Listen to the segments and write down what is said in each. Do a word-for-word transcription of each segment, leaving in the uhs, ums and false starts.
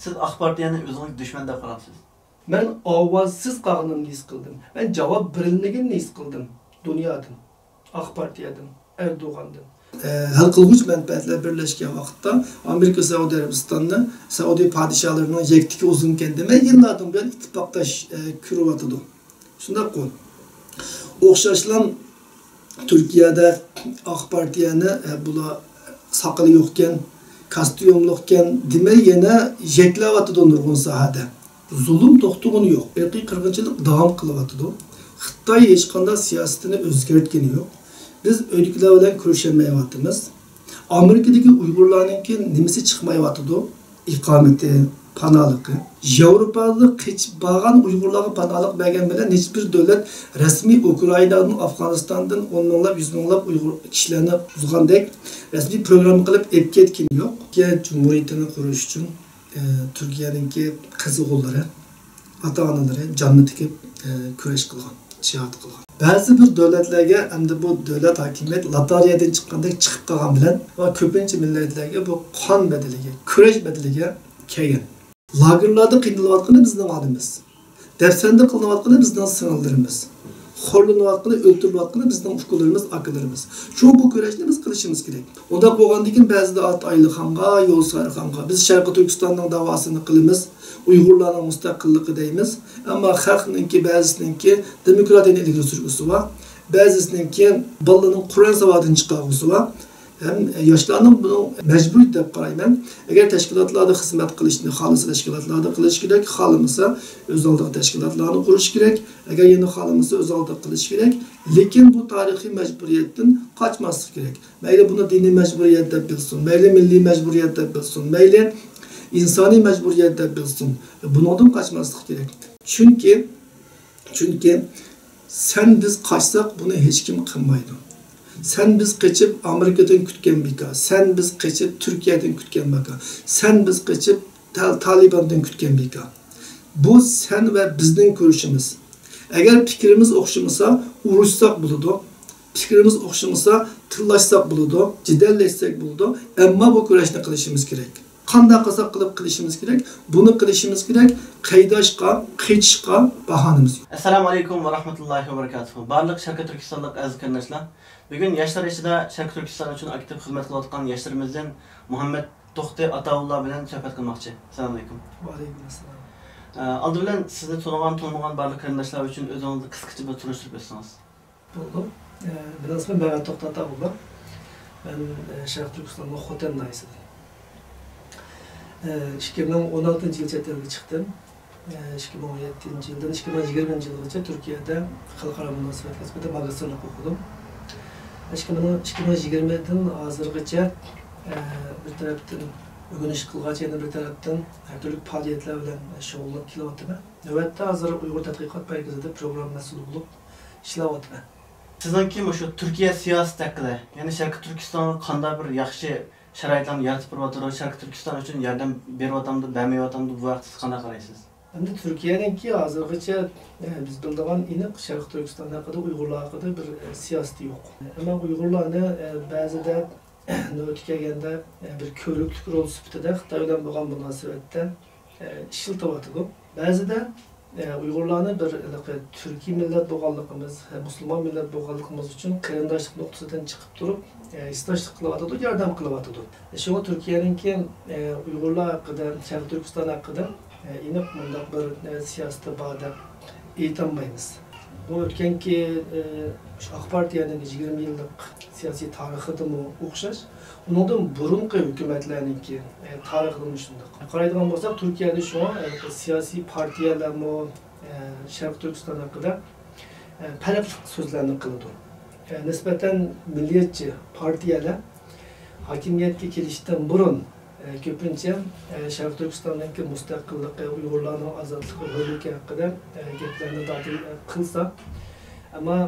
سىز ئاق پارتىيەنى ئۆزىڭىزگە دۈشمەن دەپ قارامسىز؟ مەن ئاۋازسىز قالغىنىمنى ھېس قىلدىم. مەن جاۋاب بېرەلمىگىنىمنى ھېس قىلدىم. دۇنيادىن، ئاق پارتىيەدىن، ئەردوغاندىن. ئە، ھەل قىلغۇچ مەنپەئەتلەر بىرلەشكەن ۋاقىتتا ئامېرىكا سەئۇدى ئەرەبىستاننى سەئۇدى پادىشاھلىرىنىڭ يەكتىكى ئۇزۇنكەن دېمەي، يىللاردىن بۇيان ئىتتىپاقداش، ئە، كۆرۈۋاتىدۇ. شۇنداققۇ؟ ئوخشاشلا تۈركىيەدە ئاق پارتىيەنى، ئە، بۇلار ساقىلى يوقكەن، كاستيۇملۇقكەن دېمەي، يەنە يەكلەۋاتىدۇ نۇرغۇن ساھەدە. زۇلۇم توختىغىنى يوق، ئىرقىي قىرغىنچىلىق داۋام قىلىۋاتىدۇ. خىتاي ھېچقانداق سىياسىتىنى ئۆزگەرتكىنى يوق. بىز ئۆيدىكىلەر بىلەن كۆرۈشەلمەيۋاتىمىز. ئامېرىكىدىكى ئۇيغۇرلارنىڭكى نېمىسى چىقمايۋاتىدۇ؟ ئىقامىتى، پاناھلىقى. ياۋروپادا قېچىپ بارغان ئۇيغۇرلارغا پاناھلىق بەرگەن بىلەن ھېچبىر دۆلەت رەسمىي ئۇكرائىنادىن، ئافغانىستاندىن ئون مىڭلاپ، يۈز مىڭلاپ ئۇيغۇر كىشىلەرنى بۇزغاندەك رەسمىي پروگرامما قىلىپ ئېلىپ كەتكىنى يوق. تۈركىيە جۇمھۇرىيىتىنى قۇرۇش ئۈچۈن، ئە، تۈركىيەنىڭكى قىزغۇنلىرى، ئاتا-ئانىلىرى جاننى تىكىپ، ئە، كۈرەش قىلغان، جىھاد قىلغان. بەزى بىر دۆلەتلەرگە ئەمدى بۇ دۆلەت ھاكىمىيەت لاتارىيەدىن چىققاندەك چىقىپ قالغان بىلەن ۋە كۆپىنچە مىللەتلەرگە بۇ قان بەدىلىگە، كۈرەش بەدىلىگە كەلگەن. لاگېرلاردا قىينىلىۋاتقىنى بىزنىڭ ئانىمىز. دەپسەندە قىلىنىۋاتقىنى بىزنىڭ سىڭىللىرىمىز. خورلىنىۋاتقىنى، ئۆلتۈرۈلۈۋاتقىنى بىزنىڭ ئۇكىلىرىمىز، ئاكىلىرىمىز. شۇ بۇ كۈرەشنى بىز قىلىشىمىز كېرەك. ئۇنداق بولغاندىن كېيىن بەزىدە ئاتايلى خانغا، يولسارى خانغا، بىز شەرقىي تۈركىستاننىڭ داۋاسىنى قىلىمىز، ئۇيغۇرلارنىڭ مۇستەقىللىقى دەيمىز. ئەمما خەقنىڭكى، بەزىسىنىڭكى دېموكراتىيەنى ئىلگىرى سۈرگۈسى بار، بەزىسىنىڭكى بالىنىڭ قۇرئان ساۋاتىنى چىقارغۇسى بار. ھەم ياشلارنىڭ بۇنىڭ مەجبۇرىيىتى دەپ قارايمەن. ئەگەر تەشكىلاتلاردا خىزمەت قىلىشنى خالىسا، تەشكىلاتلاردا قىلىش كېرەك، خالىمىسا ئۆز ئالدىغا تەشكىلاتلارنى قۇرۇش كېرەك. ئەگەر يەنە خالىمىسا ئۆز ئالدىغا قىلىش كېرەك. لېكىن بۇ تارىخىي مەجبۇرىيەتتىن قاچماسلىق كېرەك. مەيلى بۇنى دىنىي مەجبۇرىيەت دەپ بىلسۇن، مەيلى مىللىي مەجبۇرىيەت دەپ بىلسۇن، مەيلى ئىنسانىي مەجبۇرىيەت دەپ بىلسۇن. بۇنىڭدىن قاچماسلىق كېرەك. چۈنكى، چۈنكى سەن بىز قاچساق، بۇنى ھېچكىم قىلمايدۇ. سەن بىز قېچىپ، ئامېرىكىدىن كۈتكەن بىكار. سەن بىز قېچىپ، تۈركىيەدىن كۈتكەن بىكار. سەن بىز قېچىپ، تال-، تالىباندىن كۈتكەن بىكار. بۇ سەن ۋە بىزنىڭ كۈرىشىمىز. ئەگەر پىكرىمىز ئوخشىمىسا، ئۇرۇشساق بولىدۇ. پىكرىمىز ئوخشىمىسا، تىللاشساق بولىدۇ، جېدەللەشسەك بولىدۇ. ئەمما بۇ كۈرەشنى قىلىشىمىز كېرەك. قانداق قىلساق قىلىپ قىلىشىمىز كېرەك. بۇنى قىلىشىمىز كېرەك. قايداشقا، قېچىشقا باھانىمىز يوق. ئەسسالامۇ ئەلەيكۇم ۋە رەھمەتۇللاھى ۋە بەرىكاتۇھۇ. بارلىق شەرقىي تۈركىستانلىق ئەزىز قېرىنداشلار، بۈگۈن ياشلار ئىچىدە شەرقىي تۈركىستان ئۈچۈن ئاكتىپ خىزمەت قىلىۋاتقان ياشلىرىمىزدىن مۇھەممەد توختى ئاتاۋۇللا بىلەن سۆھبەت قىلماقچى. ئەسسالامۇ ئەلەيكۇم. ۋەئەلەيكۇم ئەسسالام. ئە، ئالدى بىلەن سىزنى تونۇغان، تونۇمىغان بارلىق قېرىنداشلار ئۈچۈن ئۆزىڭىزنى قىسقىچە بىر تونۇشتۇرۇپ ئۆتسىڭىز. بولدى. ئە، مېنىڭ ئىسمىم مەمەت توختى ئاتاۋۇللا. مەن، ئە، شەرقىي تۈركىستاننىڭ خوتەن ناھىيەسىدىن. ئە، ئىككى مىڭ ئون ئالتىنچى يىلى چەت ئەلگە چىقتىم. ئە، ئىككى مىڭ ئون يەتتىنچى يىلدىن ئىككى مىڭ يىگىرمىنچى يىلغىچە تۈركىيەدە خەلقئارا مۇناسىۋەت كەسپىدە ماگىستىرلىق ئوقۇدۇم. ئىككى مىڭ، ئىككى مىڭ يىگىرمىدىن ھازىرغىچە، ئە، بىر تەرەپتىن ئۆگىنىش قىلغاچ، يەنە بىر تەرەپتىن ھەر تۈرلۈك پائالىيەتلەر بىلەن شۇغۇللىنىپ كېلىۋاتىمەن. نۆۋەتتە ھازىر ئۇيغۇر تەتقىقات مەركىزىدە پروگرامما مەسئۇلى بولۇپ ئىشلەۋاتىمەن. سىزنىڭكى مۇشۇ تۈركىيە سىياسىتى ھەققىدە، يەنى شەرقىي تۈركىستانغا قانداق بىر ياخشى شارائىتلارنى يارىتىپ بېرىۋاتىدۇ، شەرقىي تۈركىستان ئۈچۈن ياردەم بېرىۋاتامدۇ، بەرمەيۋاتامدۇ، بۇ ھەقتە سىز قانداق قارايسىز؟ ئەمدى تۈركىيەنىڭكى ھازىرغىچە، ئە، بىز بىلىدىغان ئېنىق شەرقىي تۈركىستان ھەققىدە، ئۇيغۇرلار ھەققىدە بىر، ئە، سىياسىتى يوق. ئەمما ئۇيغۇرلارنى، ئە، بەزىدە نۆۋىتى كەلگەندە، ئە، بىر كۆۋرۈكلۈك رول سۈپىتىدە خىتاي بىلەن بولغان مۇناسىۋەتتە، ئە، ئىشلىتىۋاتىدۇ. بەزىدە، ئە، ئۇيغۇرلارنى بىر ھېلىقى تۈركىي مىللەت بولغانلىقىمىز، ئە، مۇسۇلمان مىللەت بولغانلىقىمىز ئۈچۈن قېرىنداشلىق نۇقتىسىدىن چىقىپ تۇرۇپ، ئە، ھېسداشلىق قىلىۋاتىدۇ، ياردەم قىلىۋاتىدۇ. شۇڭا تۈركىيەنىڭكى، ئە، ئۇيغۇرلار ھەققىدە، شەرقىي تۈركىستان ھەققىدە، ئە، ئېنىق مۇنداق بىر، ئە، سىياسىتى بار دەپ ئېيتالمايمىز. بۇ ئۆتكەنكى، ئە، شۇ ئاق پارتىيەنىڭ يىگىرمە يىللىق سىياسىي تارىخىدىمۇ ئوخشاش، ئۇنىڭدىن بۇرۇنقى ھۆكۈمەتلەرنىڭكى، ئە، تارىخىدىمۇ شۇنداق. قارايدىغان بولساق، تۈركىيەدە شۇڭا، ئە، سىياسىي پارتىيەلەرمۇ، ئە، شەرقىي تۈركىستان ھەققىدە، ئە، پەرقلىق سۆزلەرنى قىلىدۇ. ئە، نىسبەتەن مىللىيەتچى پارتىيەلەر ھاكىمىيەتكە كېلىشتىن بۇرۇن، ئە، كۆپىنچە، ئە، شەرقىي تۈركىستاننىڭكى مۇستەقىللىقى، ئۇيغۇرلارنىڭ ئازادلىقى، ھۆرلۈكى ھەققىدە، ئە، گەپلەرنى دادىل، ئە، قىلسا، ئەمما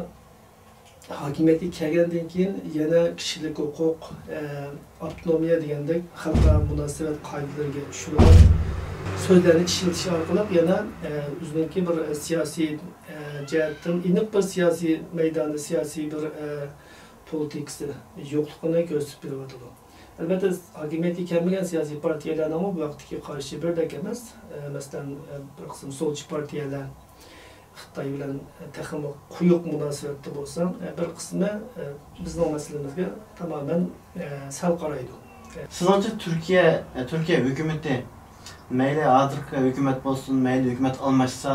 ھاكىمىيەتكە كەلگەندىن كېيىن يەنە كىشىلىك ھوقۇق، ئە، ئاپتونومىيە دېگەندەك خەلقئارا مۇناسىۋەت قائىدىلىرىگە چۈشۈرۈلگەن سۆزلەرنى ئىشلىتىش ئارقىلىق يەنە، ئە، ئۆزىنىڭكى بىر سىياسىي، ئە، جەھەتتىن ئېنىق بىر سىياسىي مەيدانى، سىياسىي بىر، ئە، پولىتىكىسى يوقلۇقىنى كۆرسىتىپ بېرىۋاتىدۇ. ئەلۋەتتە، ھاكىمىيەتكە كەلمىگەن سىياسىي پارتىيەلەرنىڭمۇ بۇ ھەقتىكى قارىشى بىردەك ئەمەس. ئە، مەسىلەن، ئە، بىر قىسىم سولچى پارتىيەلەر خىتاي بىلەن، ئە، تېخىمۇ قويۇق مۇناسىۋەتتە بولسا، ئە، بىر قىسمى، ئە، بىزنىڭ مەسىلىمىزگە تامامەن، ئە، سەل قارايدۇ. سىزنىڭچە تۈركىيە، تۈركىيە ھۆكۈمىتى مەيلى ھازىرقى ھۆكۈمەت بولسۇن، مەيلى ھۆكۈمەت ئالماشسا،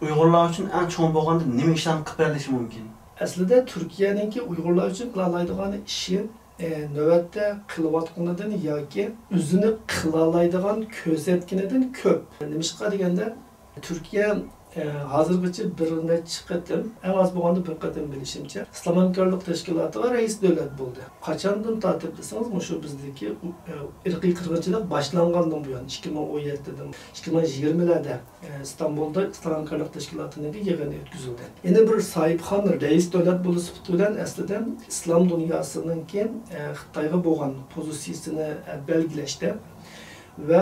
ئۇيغۇرلار ئۈچۈن ئەڭ چوڭ بولغاندا نېمە ئىشلارنى قىلىپ بېرىلىشى مۇمكىن؟ ئەسلىدە تۈركىيەنىڭكى ئۇيغۇرلار ئۈچۈن قىلالايدىغان ئىشى، ئە، نۆۋەتتە قىلىۋاتقىنىدىن ياكى ئۆزىنى قىلالايدىغان كۆرسەتكىنىدىن كۆپ. نېمىشقا دېگەندە، تۈركىيە، ئە، ھازىرغىچە بىر نەچچە قېتىم، ئەڭ ئاز بولغاندا بىر قېتىم بىلىشىمچە، ئىسلام ھەمكارلىق تەشكىلاتىغا رەئىس دۆلەت بولدى. قاچاندىن تارتىپ دېسىڭىز، مۇشۇ بىزدىكى ئۇ-، ئە، ئىرقىي قىرغىنچىلىق باشلانغاندىن بۇيان، ئىككى مىڭ ئون يەتتىدىن، ئىككى مىڭ يىگىرمىلەردە، ئە، ئىستانبۇلدا ئىسلام ھەمكارلىق تەشكىلاتىنىڭكى يىغىنى ئۆتكۈزۈلدى. يەنە بىر ساھىبخان رەئىس دۆلەت بولۇش سۈپىتى بىلەن ئەسلىدە ئىسلام دۇنياسىنىڭكى، ئە، خىتايغا بولغان پوزىتسىيىسىنى، ئە، بەلگىلەشتە ۋە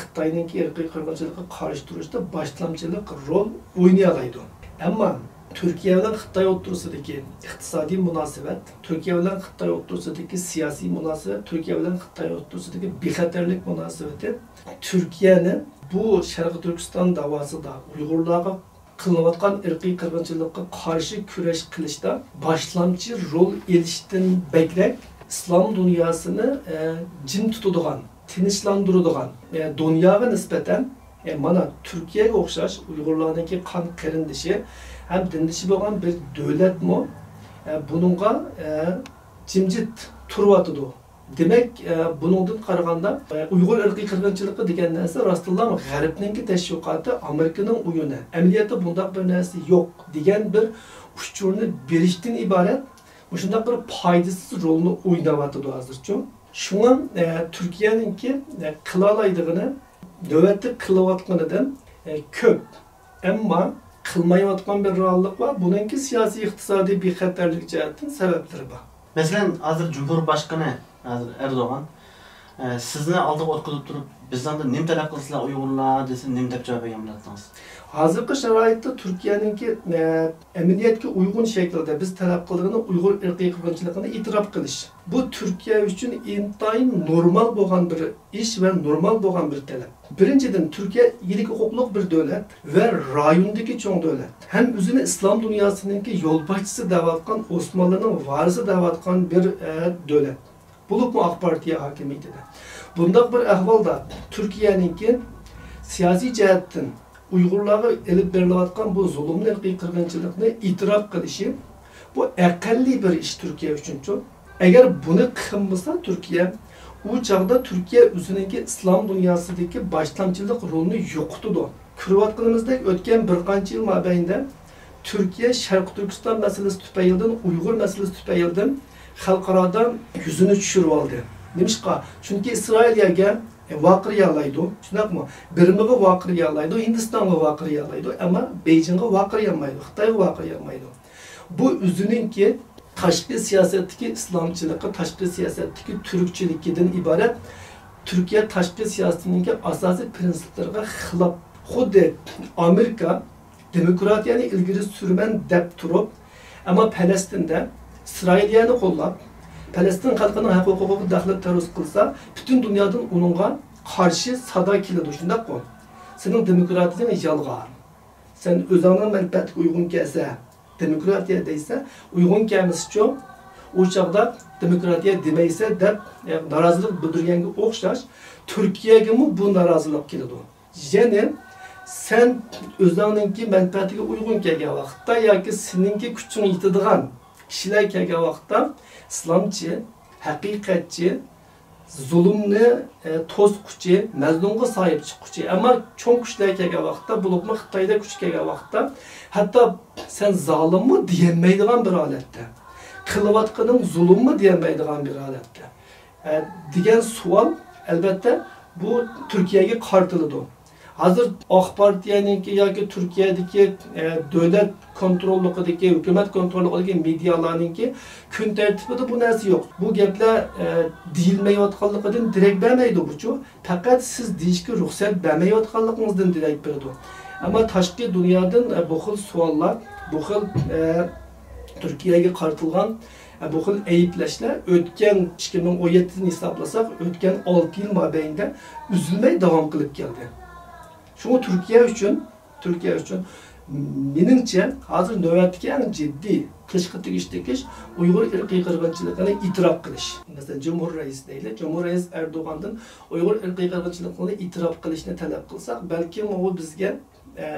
خىتاينىڭكى ئىرقىي قىرغىنچىلىققا قارشى تۇرۇشتا باشلامچىلىق رول ئوينىيالايدۇ. ئەمما تۈركىيە بىلەن خىتاي ئوتتۇرىسىدىكى ئىقتىسادىي مۇناسىۋەت، تۈركىيە بىلەن خىتاي ئوتتۇرىسىدىكى سىياسىي مۇناسىۋەت، تۈركىيە بىلەن خىتاي ئوتتۇرىسىدىكى بىخەتەرلىك مۇناسىۋىتى تۈركىيەنى بۇ شەرقىي تۈركىستان داۋاسىدا ئۇيغۇرلارغا قىلىنىۋاتقان ئىرقىي قىرغىنچىلىققا قارشى كۈرەش قىلىشتا باشلامچى رول ئېلىشتىن بەكرەك ئىسلام دۇنياسىنى، ئە، جىم تۇتىدىغان، تىنچلاندۇرىدىغان، ئە، دۇنياغا نىسبەتەن، ئە، مانا تۈركىيەگە ئوخشاش ئۇيغۇرلارنىڭكى قان قېرىندىشى ھەم دىندىشى بولغان بىر دۆلەتمۇ، ئە، بۇنىڭغا، ئە، جىمجىت تۇرۇۋاتىدۇ. دېمەك، ئە، بۇنىڭدىن قارىغاندا، ئە، ئۇيغۇر ئىرقىي قىرغىنچىلىقى دېگەن نەرسە راستتىنلا غەربنىڭكى تەشۋىقاتى، ئامېرىكىنىڭ ئويۇنى. ئەمەلىيەتتە بۇنداق بىر نەرسە يوق دېگەن بىر ئۇچۇرنى بېرىشتىن ئىبارەت مۇشۇنداق بىر پايدىسىز رولنى ئويناۋاتىدۇ ھازىرچۇ. شۇڭا، ئە، تۈركىيەنىڭكى، ئە، قىلالايدىغىنى نۆۋەتتە قىلىۋاتقىنىدىن، ئە، كۆپ. ئەمما قىلمايۋاتقان بىر رېئاللىق بار. بۇنىڭكى سىياسىي، ئىقتىسادىي بىخەتەرلىك جەھەتتىن سەۋەبلىرى بار. مەسىلەن، ھازىر جۇمھۇر باشقىنى، ھازىر ئەردوغان، ئە، سىزنى ئالدىغا ئوتقۇزۇپ تۇرۇپ، بىزدىن نېمە تەلەپ قىلىسىلەر ئۇيغۇرلار دېسە، نېمە دەپ جاۋاب بەرگەن بولاتتىڭىز؟ ھازىرقى شارائىتتا تۈركىيەنىڭكى، ئە، ئەمەلىيەتكە ئۇيغۇن شەكىلدە بىز تەلەپ قىلىدىغىنى ئۇيغۇر ئىرقىي قىرغىنچىلىقىنى ئېتىراپ قىلىش. بۇ تۈركىيە ئۈچۈن ئىنتايىن نورمال بولغان بىر ئىش ۋە نورمال بولغان بىر تەلەپ. بىرىنچىدىن، تۈركىيە ئىگىلىك ھوقۇقلۇق بىر دۆلەت ۋە رايوندىكى چوڭ دۆلەت ھەم ئۆزىنى ئىسلام دۇنياسىنىڭكى يولباشچىسى دەۋاتقان، ئوسمانلىنىڭ ۋارىسى دەۋاتقان بىر، ئە، دۆلەت. بولۇپمۇ ئاق پارتىيە ھاكىمىيىتىدە. بۇنداق بىر ئەھۋالدا تۈركىيەنىڭكى سىياسىي جەھەتتىن ئۇيغۇرلارغا ئېلىپ بېرىلىۋاتقان بۇ زۇلۇمنى، ئىرقىي قىرغىنچىلىقنى ئېتىراپ قىلىشى، بۇ ئەقەللىي بىر ئىش تۈركىيە ئۈچۈنچۇ. ئەگەر بۇنى قىلمىسا تۈركىيە، ئۇ چاغدا تۈركىيە ئۆزىنىڭكى ئىسلام دۇنياسىدىكى باشلامچىلىق رولىنى يوقىتىدۇ. كۆرۈۋاتقىنىمىزدەك، ئۆتكەن بىر قانچە يىل مابەينىدە تۈركىيە شەرقىي تۈركىستان مەسىلىسى تۈپەيلىدىن، ئۇيغۇر مەسىلىسى تۈپەيلىدىن خەلقئارادا يۈزىنى چۈشۈرۈۋالدى. نېمىشقا؟ چۈنكى ئىسرائىلىيەگە ۋارقىرىيالايدۇ، شۇنداقمۇ؟ بىرمىغا ۋارقىرىيالايدۇ، ھىندىستانغا ۋارقىرىيالايدۇ، ئەمما بېيجىڭغا ۋارقىرىيالمايدۇ، خىتايغا ۋارقىرىيالمايدۇ. بۇ ئۆزىنىڭكى تاشقى سىياسەتتىكى ئىسلامچىلىقى، تاشقى سىياسەتتىكى تۈركچىلىكىدىن ئىبارەت تۈركىيە تاشقى سىياسىتىنىڭكى ئاساسىي پىرىنسىپلىرىغا خىلاپ. خۇددى ئامېرىكا دېموكراتىيەنى ئىلگىرى سۈرىمەن دەپ تۇرۇپ، ئەمما پەلەستىندە ئىسرائىلىيەنى قوللاپ، پەلەستىن خەلقىنىڭ ھەق ھوقۇقىغا دەخلى تەرۇز قىلسا، پۈتۈن دۇنيادىن ئۇنىڭغا قارشى سادا كېلىدۇ، شۇنداققۇ؟ سېنىڭ دېموكراتىيەڭ يالغان. سەن ئۆزۈڭنىڭ مەنپەئەتىگە ئۇيغۇن كەلسە، دېموكراتىيە دەيسە، ئۇيغۇن كەلمىسىچۇ، ئۇ چاغدا دېموكراتىيە دېمەيسە دەپ، نارازىلىق بىلدۈرگەنگە ئوخشاش، تۈركىيەگىمۇ بۇ نارازىلىق كېلىدۇ. يەنى سەن ئۆزۈڭنىڭكى مەنپەئەتىگە ئۇيغۇن كەلگەن ۋاقىتتا ياكى سېنىڭكى كۈچۈڭ يېتىدىغان كىشىلەر كەلگەن ۋاقىتتا ئىسلامچى، ھەقىقەتچى، زۇلۇمنى، ئە، توسقۇچى، مەزلۇمغا ساھىب چىققۇچى، ئەمما چوڭ كۈچلەر كەلگەن ۋاقىتتا، بولۇپمۇ خىتايدەك كۈچ كەلگەن ۋاقىتتا، ھەتتا سەن زالىممۇ دېيەلمەيدىغان بىر ھالەتتە، قىلىۋاتقىنىڭ زۇلۇممۇ دېيەلمەيدىغان بىر ھالەتتە، ئە، دېگەن سوئال، ئەلۋەتتە، بۇ تۈركىيەگە قارىتىلىدۇ. ھازىر ئاق پارتىيەنىڭكى ياكى تۈركىيەدىكى، ئە، دۆلەت كونتروللۇقىدىكى، ھۆكۈمەت كونتروللۇقىدىكى مېدىيالارنىڭكى كۈن تەرتىپىدە بۇ نەرسە يوق. بۇ گەپلەر، ئە، دېيىلمەيۋاتقانلىقىدىن دېرەك بەرمەيدۇ بۇچۇ. پەقەت سىز دېيىشكە رۇخسەت بەرمەيۋاتقانلىقىڭىزدىن دېرەك بېرىدۇ. ئەمما تاشقى دۇنيادىن، ئە، بۇ خىل سوئاللار، بۇ خىل، ئە، تۈركىيەگە قارىتىلغان بۇ خىل ئەيىبلەشلەر ئۆتكەن ئىككى مىڭ ئون يەتتىدىن ھېسابلىساق، ئۆتكەن ئالتە يىل مابەينىدە ئۈزۈلمەي داۋام قىلىپ كەلدى. شۇڭا تۈركىيە ئۈچۈن، تۈركىيە ئۈچۈن مېنىڭچە ھازىر نۆۋەتتىكى ئەڭ جىددىي قىلىشقا تېگىشلىك ئىش ئۇيغۇر ئىرقىي قىرغىنچىلىقىنى ئېتىراپ قىلىش. مەسىلەن، جۇمھۇر رەئىس دەيلى، جۇمھۇر رەئىس ئەردوغاندىن ئۇيغۇر ئىرقىي قىرغىنچىلىقىنى ئېتىراپ قىلىشنى تەلەپ قىلساق، بەلكىم ئۇ بىزگە، ئە،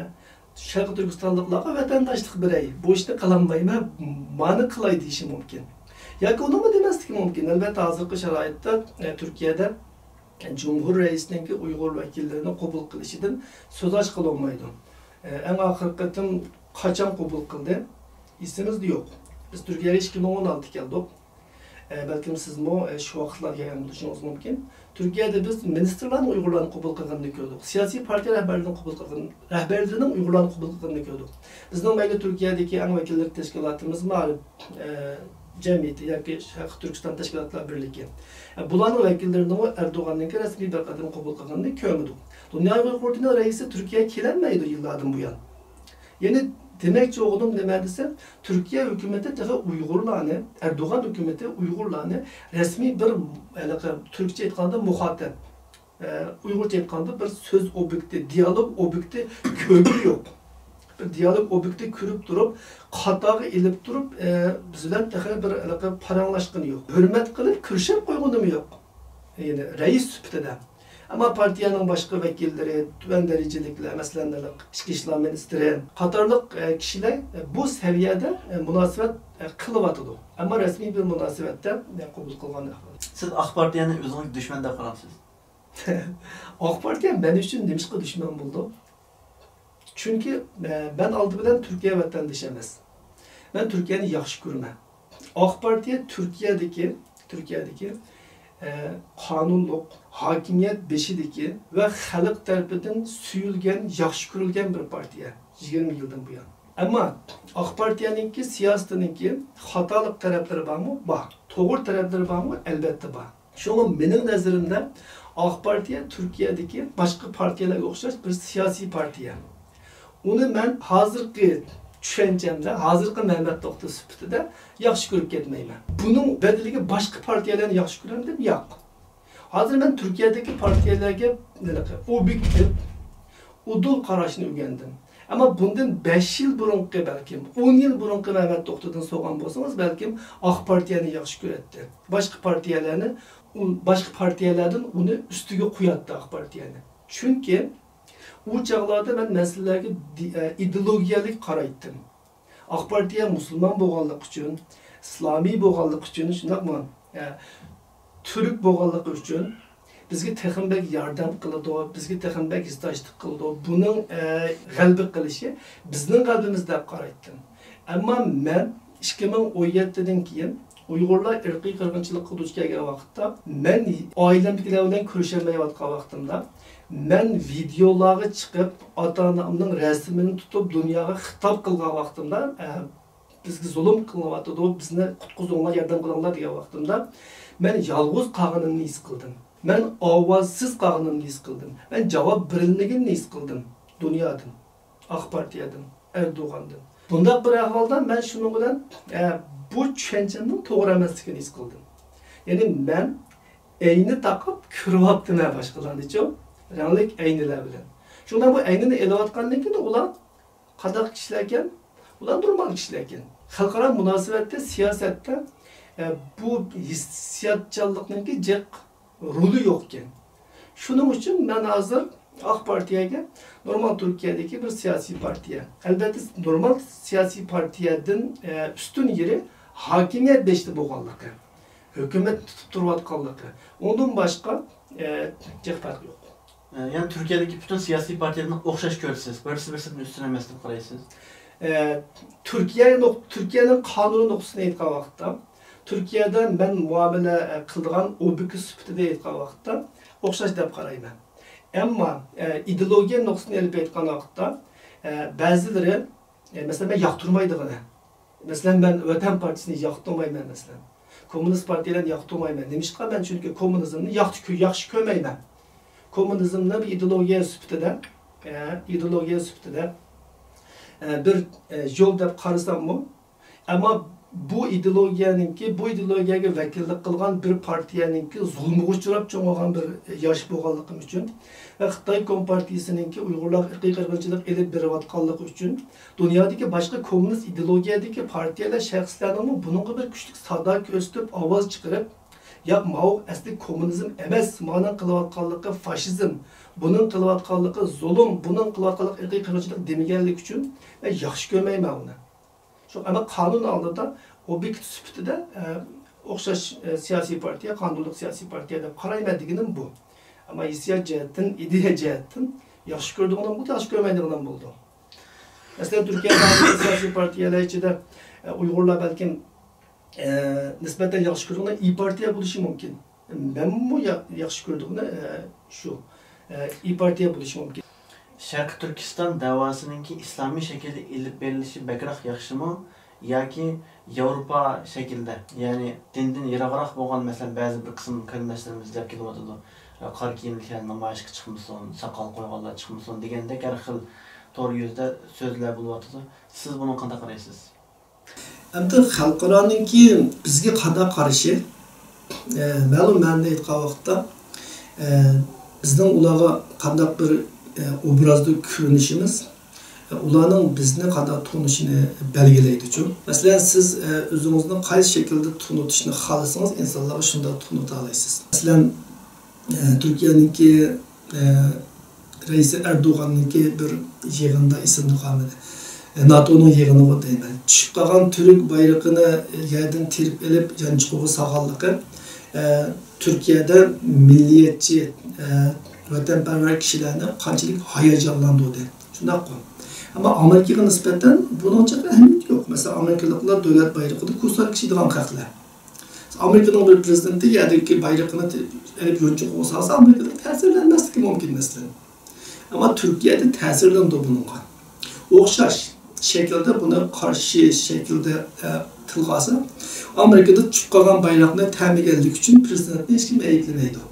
شەرقىي تۈركىستانلىقلارغا ۋەتەنداشلىق بېرەي، بۇ ئىشنى قىلالمايمەن، مانا قىلاي دېيىشى مۇمكىن. ياكى ئۇنىمۇ دېمەسلىكى مۇمكىن. ئەلۋەتتە، ھازىرقى شارائىتتا، ئە، تۈركىيەدە جۇمھۇر رەئىسىنىڭكى ئۇيغۇر ۋەكىللىرىنى قوبۇل قىلىشىدىن سۆز ئاچقىلى بولمايدۇ. ئە، ئەڭ ئاخىرقى قېتىم قاچان قوبۇل قىلدى؟ ئېسىمىزدە يوق. بىز تۈركىيەگە ئىككى مىڭ ئون ئالتىدە كەلدۇق. ئە، بەلكىم سىزمۇ، ئە، شۇ ۋاقىتلاردا كەلگەن بولۇشىڭىز مۇمكىن. تۈركىيەدە بىز مىنىستىرلارنىڭ ئۇيغۇرلارنى قوبۇل قىلغىنىنى كۆردۇق. سىياسىي پارتىيە رەھبەرلىرىنىڭ قوبۇل قىلغىنى، رەھبەرلىرىنىڭ ئۇيغۇرلارنى قوبۇل قىلغىنىنى كۆردۇق. بىزنىڭ مەيلى تۈركىيەدىكى ئەڭ ۋەكىللىك تەشكىلاتىمىز مائارىپ، ئە، جەمئىيىتى ياكى شەرقىي تۈركىستان تەشكىلاتلار بىرلىكى. ئە، بۇلارنىڭ ۋەكىللىرىنىڭمۇ ئەردوغاننىڭكى رەسمىي بىر قېتىم قوبۇل قىلغىنىنى كۆرمىدۇق. دۇنيا ئۇيغۇر قۇرۇلتىيىنىڭ رەئىسى تۈركىيەگە كېلەلمەيدۇ يىللاردىن بۇيان. يەنى دېمەكچى بولغىنىم نېمە دېسە، تۈركىيە ھۆكۈمىتى تېخى ئۇيغۇرلارنى، ئەردوغان ھۆكۈمىتى ئۇيغۇرلارنى رەسمىي بىر، ھېلىقى تۈركچە ئېيتقاندا مۇخاتەپ، ئە، ئۇيغۇرچە ئېيتقاندا بىر سۆز ئوبيېكتى، دىيالوگ ئوبيېكتى كۆرگىنى يوق. بىر دىيالوگ ئوبيېكتى كۆرۈپ تۇرۇپ، قاتارغا ئېلىپ تۇرۇپ، ئە، بىز بىلەن تېخى بىر ھېلىقى پاراڭلاشقىنى يوق. ھۆرمەت قىلىپ كۆرۈشۈپ قويغىنىمۇ يوق. يەنى رەئىس سۈپىتىدە. ئەمما پارتىيەنىڭ باشقا ۋەكىللىرى، تۆۋەن دەرىجىلىكلەر، مەسىلەن، ئىچكى ئىشلار مىنىستىرى قاتارلىق، ئە، كىشىلەر، ئە، بۇ سەۋىيەدە، ئە، مۇناسىۋەت، ئە، قىلىۋاتىدۇ. ئەمما رەسمىي بىر مۇناسىۋەتتە، ئە، قوبۇل قىلغان ئەھۋال. سىز ئاق پارتىيەنى ئۆزىڭىزگە دۈشمەن دەپ قارامسىز؟ ئاق پارتىيە مەن ئۈچۈن نېمىشقا دۈشمەن بولىدۇ؟ چۈنكى، ئە، مەن ئالدى بىلەن تۈركىيە ۋەتەندىشى ئەمەس. مەن تۈركىيەنى ياخشى كۆرىمەن. ئاق پارتىيە تۈركىيەدىكى، تۈركىيەدىكى، ئە، قانۇنلۇق، ھاكىمىيەت بېشىدىكى ۋە خەلق تەرىپىدىن سۆيۈلگەن، ياخشى كۆرۈلگەن بىر پارتىيە، يىگىرمە يىلدىن بۇيان. ئەمما ئاق پارتىيەنىڭكى سىياسىتىنىڭكى خاتالىق تەرەپلىرى بارمۇ؟ بار. توغرا تەرەپلىرى بارمۇ؟ ئەلۋەتتە بار. شۇڭا مېنىڭ نەزىرىمدە ئاق پارتىيە تۈركىيەدىكى باشقا پارتىيەلەرگە ئوخشاش بىر سىياسىي پارتىيە. ئۇنى مەن ھازىرقى چۈشەنچەمدە، ھازىرقى مەمەت توختى سۈپىتىدە ياخشى كۆرۈپ كەتمەيمەن. بۇنىڭ بەدىلىگە باشقا پارتىيەلەرنى ياخشى كۆرەمدىم؟ ياق. ھازىر مەن تۈركىيەدىكى پارتىيەلەرگە ھېلىقى ئوبيېكتىپ، ئۇدۇل قاراشنى ئۆگەندىم. ئەمما بۇندىن بەش يىل بۇرۇنقى، بەلكىم ئون يىل بۇرۇنقى مەمەت توختىدىن سورىغان بولسىڭىز، بەلكىم ئاق پارتىيەنى ياخشى كۆرەتتى. باشقا پارتىيەلەرنى، ئۇ، باشقا پارتىيەلەردىن ئۇنى ئۈستىگە قوياتتى ئاق پارتىيەنى. چۈنكى ئۇ چاغلاردا مەن مەسىلىلەرگە دى-، ئە، ئىدېئولوگىيەلىك قارايتتىم. ئاق پارتىيە مۇسۇلمان بولغانلىقى ئۈچۈن، ئىسلامىي بولغانلىقى ئۈچۈن، شۇنداقمۇ؟ ئە، تۈرك بولغانلىقى ئۈچۈن بىزگە تېخىمۇ بەك ياردەم قىلىدۇ، بىزگە تېخىمۇ بەك ھېسداشلىق قىلىدۇ. بۇنىڭ، ئە، غەلىبە قىلىشى بىزنىڭ غەلىبىمىز دەپ قارايتتىم. ئەمما مەن ئىككى مىڭ ئون يەتتىدىن كېيىن ئۇيغۇرلار ئىرقىي قىرغىنچىلىققا دۇچ كەلگەن ۋاقىتتا، مەن ئائىلەمدىكىلەر بىلەن كۆرۈشەلمەيۋاتقان ۋاقتىمدا، مەن ۋىدېئولارغا چىقىپ، ئاتا-ئانامنىڭ رەسىمىنى تۇتۇپ، دۇنياغا خىتاب قىلغان ۋاقتىمدا، ئە، بىزگە زۇلۇم قىلىنىۋاتىدۇ، بىزنى قۇتقۇزۇڭلار، ياردەم قىلىڭلار دېگەن ۋاقتىمدا، مەن يالغۇز قالغىنىمنى ھېس قىلدىم. مەن ئاۋازسىز قالغىنىمنى ھېس قىلدىم. مەن جاۋاب بېرىلمىگىنىنى ھېس قىلدىم دۇنيادىن، ئاق پارتىيەدىن، ئەردوغاندىن. بۇنداق بىر ئەھۋالدا مەن شۇنىڭ بىلەن، ئە، بۇ چۈشەنچەمنىڭ توغرا ئەمەسلىكىنى ھېس قىلدىم. يەنى مەن ئەينى تاقاپ كۆرۈۋاپتىمەن باشقىلارنىچۇ، رەڭلىك ئەينىلەر بىلەن. شۇڭا مەن بۇ ئەينىنى ئېلىۋاتقاندىن كېيىن ئۇلار قانداق كىشىلەركەن؟ ئۇلار نورمال كىشىلەركەن. خەلقئارا مۇناسىۋەتتە، سىياسەتتە، ئە، بۇ ھېسسىياتچانلىقنىڭكى جىق رولى يوقكەن. شۇنىڭ ئۈچۈن مەن ھازىر ئاق پارتىيەگە نورمال تۈركىيەدىكى بىر سىياسىي پارتىيە. ئەلۋەتتە، نورمال سىياسىي پارتىيەدىن، ئە، ئۈستۈن يېرى ھاكىمىيەت بېشىدا بولغانلىقى، ھۆكۈمەت تۇتۇپ تۇرۇۋاتقانلىقى. ئۇندىن باشقا، ئە، جىق پەرق يوق. ئە، يەنى تۈركىيەدىكى پۈتۈن سىياسىي پارتىيەلەرنى ئوخشاش كۆرىسىز، بىرسى بىرسىدىن ئۈستۈن ئەمەس دەپ قارايسىز؟ ئە، تۈركىيە نۇق-، تۈركىيەنىڭ قانۇنى نۇقتىسىدىن ئېيتقان ۋاقىتتا، تۈركىيەدە مەن مۇئامىلە، ئە، قىلىدىغان ئوبيېكت سۈپىتىدە ئېيتقان ۋاقىتتا ئوخشاش دەپ قارايمەن. ئەمما، ئە، ئىدېئولوگىيە نۇقتىسىدىن ئېلىپ ئېيتقان ۋاقىتتا، ئە، بەزىلىرى، ئە، مەسىلەن، مەن ياقتۇرمايدىغىنى، مەسىلەن، مەن ۋەتەن پارتىيىسىنى ياقتۇرمايمەن، مەسىلەن. كوممۇنىست پارتىيەلەرنى ياقتۇرمايمەن. نېمىشقا؟ مەن چۈنكى كوممۇنىزمنى ياخشى كۆ-، ياخشى كۆرمەيمەن. كوممۇنىزمنى بىر ئىدېئولوگىيە سۈپىتىدە، ئە، ئىدېئولوگىيە سۈپىتىدە، ئە، بىر، ئە، يول دەپ قارىساممۇ، ئەمما بۇ ئىدېئولوگىيەنىڭكى، بۇ ئىدېئولوگىيەگە ۋەكىللىك قىلغان بىر پارتىيەنىڭكى زۇلمىغا ئۇچراپ چوڭ بولغان بىر ياش بولغانلىقىم ئۈچۈن ۋە خىتاي كومپارتىيىسىنىڭكى ئۇيغۇرلارغا ئىرقىي قىرغىنچىلىق ئېلىپ بېرىۋاتقانلىقى ئۈچۈن دۇنيادىكى باشقا كوممۇنىست ئىدېئولوگىيەدىكى پارتىيەلەر، شەخسلەرنىڭمۇ بۇنىڭغا بىر كۈچلۈك سادا كۆرسىتىپ ئاۋاز چىقىرىپ، ياق، ماۋۇ ئەسلى كوممۇنىزم ئەمەس، مانىڭ قىلىۋاتقانلىقى فاشىزم، بۇنىڭ قىلىۋاتقانلىقى زۇلۇم، بۇنىڭ قىلىۋاتقانلىقى ئىرقىي قىرغىنچىلىق دېمىگەنلىكى ئۈچۈن مەن ياخشى كۆرمەيمەن ئۇنى. شۇ، ئەمما قانۇن ئالدىدا ئوبيېكت سۈپىتىدە، ئە، ئوخشاش، ئە، سىياسىي پارتىيە، قانۇنلۇق سىياسىي پارتىيە دەپ قارايمەن دېگىنىم بۇ. ئەمما ھېسسىيات جەھەتتىن، ئىدىيە جەھەتتىن ياخشى كۆرىدىغىنىم بولدى، ياخشى كۆرمەيدىغىنىم بولدى. مەسىلەن، تۈركىيەدە سىياسىي پارتىيەلەر ئىچىدە، ئە، ئۇيغۇرلار بەلكىم، ئە، نىسبەتەن ياخشى كۆرىدىغان ئىيى پارتىيە بولۇشى مۇمكىن. مەنمۇ يا-، ياخشى كۆرىدىغىنى، ئە، شۇ، ئە، ئىيى پارتىيە بولۇشى مۇمكىن. شەرقىي تۈركىستان دەۋاسىنىڭكى ئىسلامىي شەكىلدە ئېلىپ بېرىلىشى بەكرەك ياخشىمۇ ياكى ياۋروپا شەكلىدە، يەنى دىندىن يىراقراق بولغان، مەسىلەن، بەزى بىر قىسىم قېرىنداشلىرىمىز دەپ كېلىۋاتىدۇ، قارا كىيىملىكلەر نامايىشقا چىقمىسۇن، ساقال قويغانلار چىقمىسۇن دېگەندەك ھەر خىل تور يۈزىدە سۆزلەر بولۇۋاتىدۇ. سىز بۇنىڭغا قانداق قارايسىز؟ ئەمدى خەلقئارانىڭكى بىزگە قانداق قارىشى؟ ئە، مەلۇم مەنىدە ئېيتقان ۋاقىتتا، ئە، بىزنىڭ ئۇلارغا قانداق بىر، ئە، ئوبرازدا كۆرۈنۈشىمىز، ئە، ئۇلارنىڭ بىزنى قانداق تونۇشىنى بەلگىلەيدۇچۇ. مەسىلەن، سىز، ئە، ئۆزىڭىزنى قايسى شەكىلدە تونۇتۇشنى خالىسىڭىز، ئىنسانلارغا شۇنداق تونۇتالايسىز. مەسىلەن، ئە، تۈركىيەنىڭكى، ئە، رەئىسى ئەردوغاننىڭكى بىر يىغىنىدا، ئېسىمدە قالمىدى. ئە، ناتونىڭ يىغىنىغۇ دەيمەن. چۈشۈپ قالغان تۈرك بايرىقىنى يەردىن تېرىپ ئېلىپ، يانچۇقىغا سالغانلىقى، ئە، تۈركىيەدە مىللىيەتچى، ئە، ۋەتەنپەرۋەر كىشىلەرنى قانچىلىك ھاياجانلاندۇردى. شۇنداققۇ؟ ئەمما ئامېرىكىغا نىسبەتەن بۇنىڭ چاقا ئەھمىيىتى يوق. مەسىلەن، ئامېرىكىلىقلار دۆلەت بايرىقىدا كوساك كىيىدىغان خەقلەر. ئامېرىكىنىڭ بىر پرېزىدېنتى يەردىكى بايرىقىنى ئېلىپ يونچۇقىغا سالسا، ئامېرىكىلىق تەسىرلەنمەسلىكى مۇمكىن، مەسىلەن. ئەمما تۈركىيەدە تەسىرلىنىدۇ بۇنىڭغا. ئوخشاش شەكىلدە بۇنى قارشى شەكىلدە، ئە، تىلغا ئالسا، ئامېرىكىدا چۈشۈپ قالغان بايراقنى تەمىگەنلىكى ئۈچۈن پرېزىدېنتنى ھېچكىم ئەيىبلىمەيدۇ.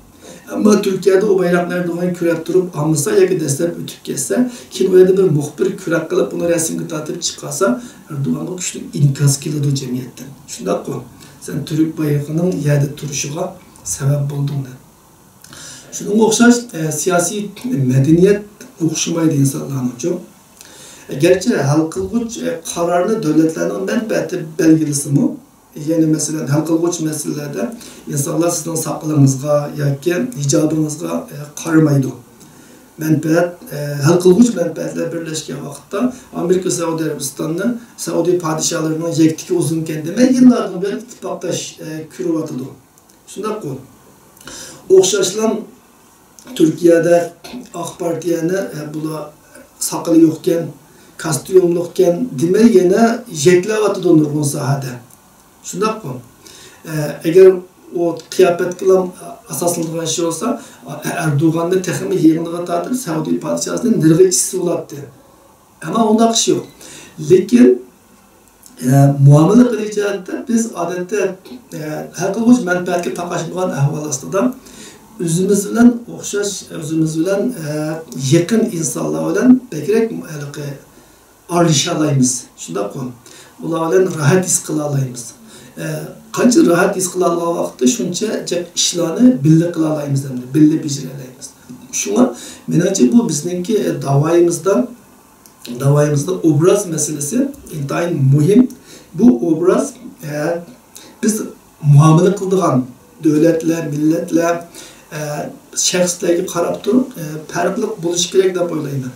ئەمما تۈركىيەدە ئۇ بايراقنى ئەردوغان كۆرەپ تۇرۇپ ئالمىسا ياكى دەسلەپ ئۆتۈپ كەتسە، كېيىن ئۇ يەردە بىر مۇخبىر كۆرەك قىلىپ، ئۇنى رەسىمگە تارتىپ چىقارسا، ئەردوغانغا كۈچلۈك ئىنكاس كېلىدۇ جەمئىيەتتىن. شۇنداققۇ؟ سەن تۈرك بايرىقىنىڭ يەردە تۇرۇشىغا سەۋەب بولدۇڭ دەپ. شۇنىڭغا ئوخشاش، ئە، سىياسىي مەدەنىيەت ئوخشىمايدۇ ئىنسانلارنىڭچۇ. گەرچە ھەل قىلغۇچ، ئە، قارارنى دۆلەتلەرنىڭ مەنپەئەتى بەلگىلىسىمۇ، يەنى مەسىلەن، ھەل قىلغۇچ مەسىلىلەردە ئىنسانلار سىزنىڭ ساقىلىڭىزغا ياكى ھىجابىڭىزغا، ئە، قارىمايدۇ. مەنپەئەت، ئە، ھەل قىلغۇچ مەنپەئەتلەر بىرلەشكەن ۋاقىتتا ئامېرىكا سەئۇدى ئەرەبىستاننى سەئۇدى پادىشاھلىرىنىڭ يەكتىكى ئۇزۇنكەن دېمەي، يىللاردىن بۇيان ئىتتىپاقداش، ئە، كۆرۈۋاتىدۇ. شۇنداققۇ؟ ئوخشاشلا تۈركىيەدە ئاق پارتىيەنى، ئە، بۇلار ساقىلى يوقكەن، كاستيۇملۇقكەن دېمەي يەنە يەكلەۋاتىدۇ نۇرغۇن ساھەدە. شۇنداققۇ؟ ئە، ئەگەر ئۇ قىياپەتكىلا ئاساسلىنىدىغان ئىش بولسا، ئە، ئەردوغاننى تېخىمۇ يىغىنغا تارتىپ، سەئۇدى پادىشاھىنى نېرىغا ئىچسە بولاتتى. ئەمما ئۇنداق ئىش يوق. لېكىن، ئە، مۇئامىلە قىلىش جەھەتتە بىز ئادەتتە، ئە، ھەل قىلغۇچ مەنپەئەتكە تاقاشمىغان ئەھۋال ئاستىدا ئۆزىمىز بىلەن ئوخشاش، ئۆزىمىز بىلەن، ئە، يېقىن ئىنسانلار بىلەن بەكرەك ھېلىقى ئارىلىشالايمىز. شۇنداققۇ؟ ئۇلار بىلەن راھەت ھېس قىلالايمىز. ئە، قانچە راھەت ھېس قىلالىغان ۋاقىتتا شۇنچە جىق ئىشلارنى بىللە قىلالايمىز ھەمدە بىللە بېجىرەلەيمىز. شۇڭا مېنىڭچە بۇ بىزنىڭكى، ئە، داۋايىمىزدا داۋايىمىزدا ئوبراز مەسىلىسى ئىنتايىن مۇھىم. بۇ ئوبراز، ئە، بىز مۇئامىلە قىلىدىغان دۆلەتلەر، مىللەتلەر، ئە، شەخسلەرگە قاراپ تۇرۇپ، ئە، پەرقلىق بولۇشى كېرەك دەپ ئويلايمەن.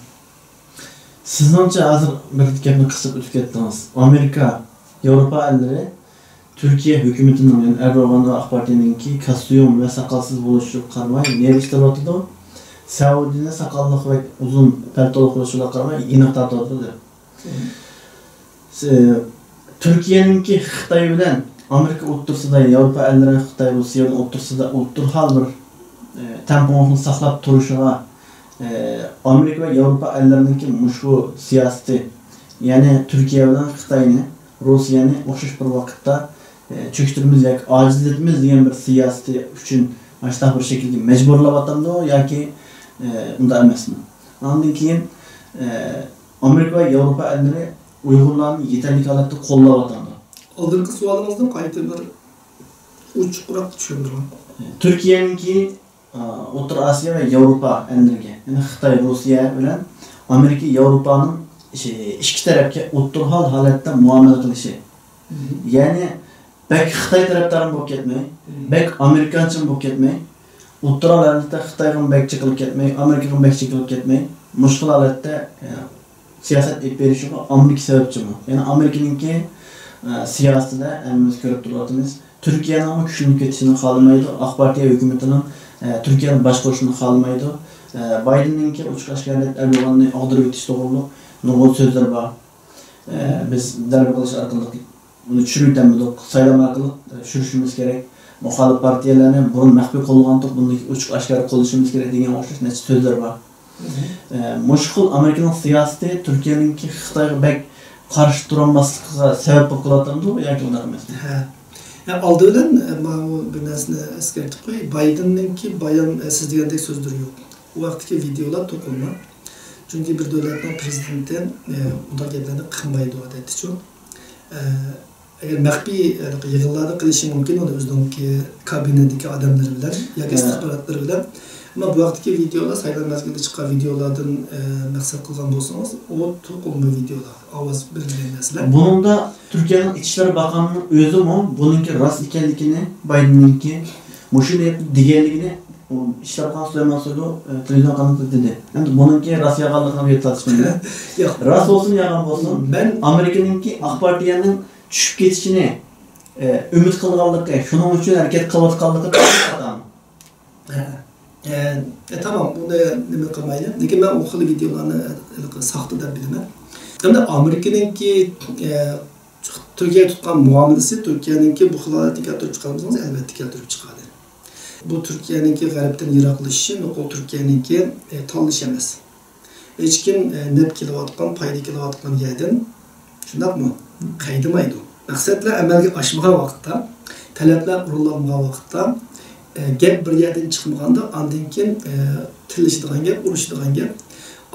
سىزنىڭچە، ھازىر بىر گەپنى قىستۇرۇپ ئۆتۈپ كەتتىڭىز. ئامېرىكا، ياۋروپا ئەللىرى تۈركىيە ھۆكۈمىتىنىڭ، يەنى ئەردوغان ۋە ئاق پارتىيەنىڭكى كاستيۇم ۋە ساقالسىز بولۇشىغا قارىماي نېرى ئىشلەۋاتىدۇ. سەئۇدىنى ساقاللىق ۋە ئۇزۇن پەلتولۇق بولۇشىغا قارىماي ئېنىق تارتىۋاتىدۇ دەپ. س-، تۈركىيەنىڭكى خىتاي بىلەن ئامېرىكا ئوتتۇرىسىدا، ياۋروپا ئەللىرى خىتاي، روسىيەنىڭ ئوتتۇرىسىدا ئوتتۇرا ھال بىر، ئە، تەڭپۇڭلۇقنى ساقلاپ تۇرۇشىغا، ئە، ئامېرىكا ۋە ياۋروپا ئەللىرىنىڭكى مۇشۇ سىياسىتى، يەنى تۈركىيە بىلەن خىتاينى، روسىيەنى ئوخشاش بىر ۋاقىتتا، ئە، چۆكتۈرىمىز ياكى ئاجىزلىتىمىز دېگەن بىر سىياسىتى ئۈچۈن مۇشۇنداق بىر شەكىلگە مەجبۇرلاۋاتامدۇ ياكى، ئە، ئۇنداق ئەمەسمۇ؟ ئاندىن كېيىن، ئە، ئامېرىكا ۋە ياۋروپا ئەللىرى ئۇيغۇرلارنى يېتەرلىك ھالەتتە قوللاۋاتامدۇ؟ ئالدىنقى سوئالىڭىزنى قايتا بىر ئوچۇقراق چۈشەندۈرۈڭ. تۈركىيەنىڭكى ئوتتۇرا ئاسىيا ۋە ياۋروپا ئەللىرىگە، يەنى خىتاي، روسىيە بىلەن ئامېرىكا، ياۋروپانىڭ ئىككى تەرەپكە ئوتتۇرا ھال ھالەتتە مۇئامىلە قىلىشى، يەنى بەك خىتاي تەرەپدارمۇ بولۇپ كەتمەي، بەك ئامېرىكانچىمۇ بولۇپ كەتمەي، ئوتتۇرا ھالەتتە خىتايغىمۇ بەك چېقىلىپ كەتمەي، ئامېرىكىغىمۇ بەك چېقىلىپ كەتمەي، مۇشۇ خىل ھالەتتە سىياسەت ئېلىپ بېرىشىغا ئامېرىكا سەۋەبچىمۇ؟ يەنى ئامېرىكىنىڭكى سىياسىتىدە ھەممىمىز كۆرۈپ تۇرۇۋاتىمىز. تۈركىيەنىڭمۇ كۈچلىنىپ كېتىشىنى خالىمايدۇ. ئاق پارتىيە ھۆكۈمىتىنىڭ تۈركىيەنى باشقۇرۇشىنى خالىمايدۇ. بايدېننىڭكى ئوچۇق ئاشكارا ئەردوغاننى ئاغدۇرۇۋېتىش توغرۇلۇق نۇرغۇن سۆزلىرى بار. بىز زەربە قىلىش ئارقىلىق ئۇنى چۈشۈرۈۋېتەلمىدۇق. سايلام ئارقىلىق چۈشۈرۈشىمىز كېرەك. مۇخالىپ پارتىيەلەرنى بۇرۇن مەخپىي قوللىغانتۇق، بۇنى ئوچۇق ئاشكارا قوللىشىمىز كېرەك دېگەن ئوخشاش نەچچە سۆزلەر بار. مۇشۇ خىل ئامېرىكىنىڭ سىياسىتى تۈركىيەنىڭكى خىتايغا بەك قارشى تۇرالماسلىقىغا سەۋەب بولۇپ قالاتامدۇ ياكى ئۇنداق ئەمەسمۇ؟ ھە. ئالدى بىلەن ماۋۇ بىر نەرسىنى ئەسكەرتىپ قوياي. بايدېننىڭكى بايان سىز دېگەندەك سۆزلىرى يوق. ئۇ ۋاقىتتىكى ۋىدېئولار توقۇلما. چۈنكى بىر دۆلەتنىڭ پرېزىدېنتى ئۇنداق گەپلەرنى قىلمايدۇ ئادەتتىچۇ. ئەگەر مەخپىي يىغىنلاردا قىلىشى مۇمكىن ئۇنى ئۆزىنىڭكى كابىنېتىدىكى ئادەملىرى بىلەن ياكى ئىستىخباراتلىرى بىلەن. ئەمما بۇ ھەقتىكى ۋىدېئولار سايلام مەزگىلىدە چىققان ۋىدېئولاردىن مەقسەت قىلغان بولسىڭىز، ئۇ توقۇلما ۋىدېئولار، ئاۋاز بېرىلگەن نەرسىلەر. بۇنىڭدا تۈركىيەنىڭ ئىچ ئىشلار باقانىنىڭ ئۆزىمۇ بۇنىڭكى راست ئىكەنلىكىنى، بايدېننىڭكى مۇشۇنى دېگەنلىكىنى ئىچ ئىشلار باقان سۇلايمان سويلۇ تېلېۋىزىيە قانىلىدا دېدى. ئەمدى بۇنىڭكى راست يالغانلىقىنى بىر تارتىشىمىز. ياق، راست بولسۇن يالغان بولسۇن، مەن ئامېرىكىنىڭكى ئاق پارتىيەنىڭ چۈشۈپ كېتىشىنى ئۈمىد قىلغانلىقى، شۇنىڭ ئۈچۈن ھەرىكەت قىلىۋاتقانلىقى خاتامۇ؟ ھە. ئە، تامام، ئۇنى نېمە قىلمايلى. لېكىن مەن ئۇ خىل ۋىدېئولارنى ھېلىقى ساختا دەپ بىلىمەن. ئەمدى ئامېرىكىنىڭكى تۈركىيەگە تۇتقان مۇئامىلىسى تۈركىيەنىڭكى بۇ خىل ھالەتنى كەلتۈرۈپ چىقارمىسىڭىز، ئەلۋەتتە كەلتۈرۈپ چىقاردى. بۇ تۈركىيەنىڭكى غەربتىن يىراقلىشىشى نوقۇل تۈركىيەنىڭكى تاللىشى ئەمەس. ھېچكىم نەپ كېلىۋاتقان، پايدا كېلىۋاتقان يەردىن، شۇنداقمۇ؟ قايتمايدۇ. مەقسەتلەر ئەمەلگە ئاشمىغان ۋاقىتتا، تەلەپلەر ئورۇنلانمىغان ۋاقىتتا، گەپ بىر يەردىن چىقمىغاندا، ئاندىن كېيىن تىللىشىدىغان گەپ، ئۇرۇشىدىغان گەپ.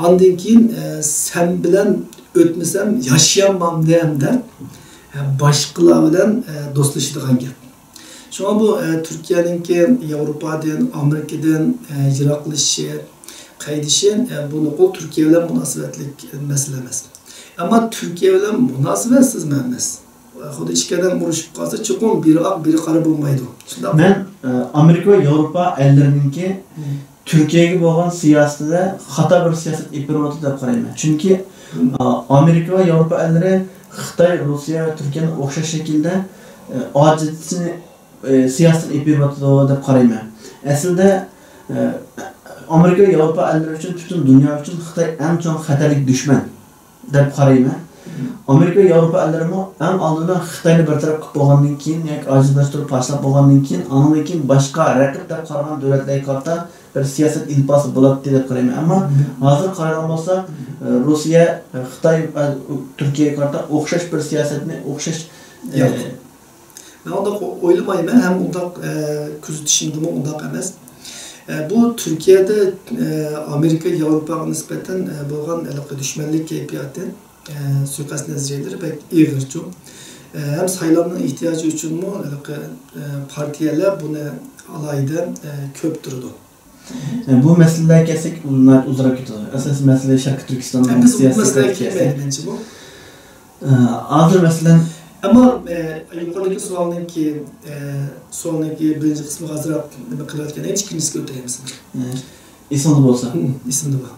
ئاندىن كېيىن سەن بىلەن ئۆتمىسەم ياشىيالمامدىم دەپ، باشقىلار بىلەن دوستلىشىدىغان گەپ. شۇڭا بۇ تۈركىيەنىڭكى ياۋروپادىن، ئامېرىكىدىن يىراقلىشىشى، قايتىشى، بۇ نوقۇل تۈركىيە بىلەن مۇناسىۋەتلىك مەسىلە ئەمەس. ئەمما تۈركىيە بىلەن مۇناسىۋەتسىزمۇ ئەمەس. خۇددى ئىككى ئادەم ئۇرۇشۇپ قالسا، چوقۇم بىرى ئاق، بىرى قارا بولمايدۇ. شۇنداقمۇ؟ مەن ئامېرىكا ۋە ياۋروپا ئەللىرىنىڭكى تۈركىيەگە بولغان سىياسىتىدە خاتا بىر سىياسەت ئېلىپ بېرىۋاتىدۇ دەپ قارايمەن. چۈنكى ئامېرىكا ۋە ياۋروپا ئەللىرى خىتاي، روسىيە ۋە تۈركىيەنى ئوخشاش شەكىلدە ئاجىزلىتىشنى سىياسىتىنى ئېلىپ بېرىۋاتىدۇ دەپ قارايمەن. ئەسلىدە ئامېرىكا ياۋروپا ئەللىرى ئۈچۈن، پۈتۈن دۇنيا ئۈچۈن خىتاي ئەڭ چوڭ خەتەرلىك دۈشمەن دەپ قارايمەن. ئامېرىكا ياۋروپا ئەللىرىمۇ ئەڭ ئالدى بىلەن خىتاينى بىر تەرەپ قىلىپ بولغاندىن كېيىن ياكى ئاجىزلاشتۇرۇپ پارچىلاپ بولغاندىن كېيىن، ئاندىن كېيىن باشقا رەقىب دەپ قارىغان دۆلەتلەرگە قارىتا بىر سىياسەت ئېلىپ بارسا بولاتتى دەپ قارايمەن. ئەمما ھازىر قارايدىغان بولساق، روسىيە، خىتاي، تۈركىيەگە قارىتا ئوخشاش بىر سىياسەتنى ئوخشاش مەن ئۇنداق ئويلىمايمەن ھەم ئۇنداق كۆزىتىشىمدىمۇ ئۇنداق ئەمەس. بۇ تۈركىيەدە ئامېرىكا ياۋروپاغا نىسبەتەن بولغان ھېلىقى دۈشمەنلىك كەيپىياتى، سۇيىقەست نەزەرىيەلىرى بەك ئېغىرچۇ. ھەم سايلامنىڭ ئېھتىياجى ئۈچۈنمۇ ھېلىقى پارتىيەلەر بۇنى ئالاھىدە كۆپتۈرىدۇ. بۇ مەسىلىلەرگە كەلسەك، ئۇزۇنراق كېتىدۇ. ئاساسىي مەسىلە شەرقىي تۈركىستاننىڭ سىياسىي، ھازىر مەسىلەن، ئەمما يۇقىرىدىكى سوئالنىڭكى سوئالنىڭكى بىرىنچى قىسمىغا ئازراق نېمە قىلىۋەتكەن، ئىككىنچىسىگە ئۆتەي مەسىلەن. ئېسىڭىزدە بولسا. ئېسىمدە بار.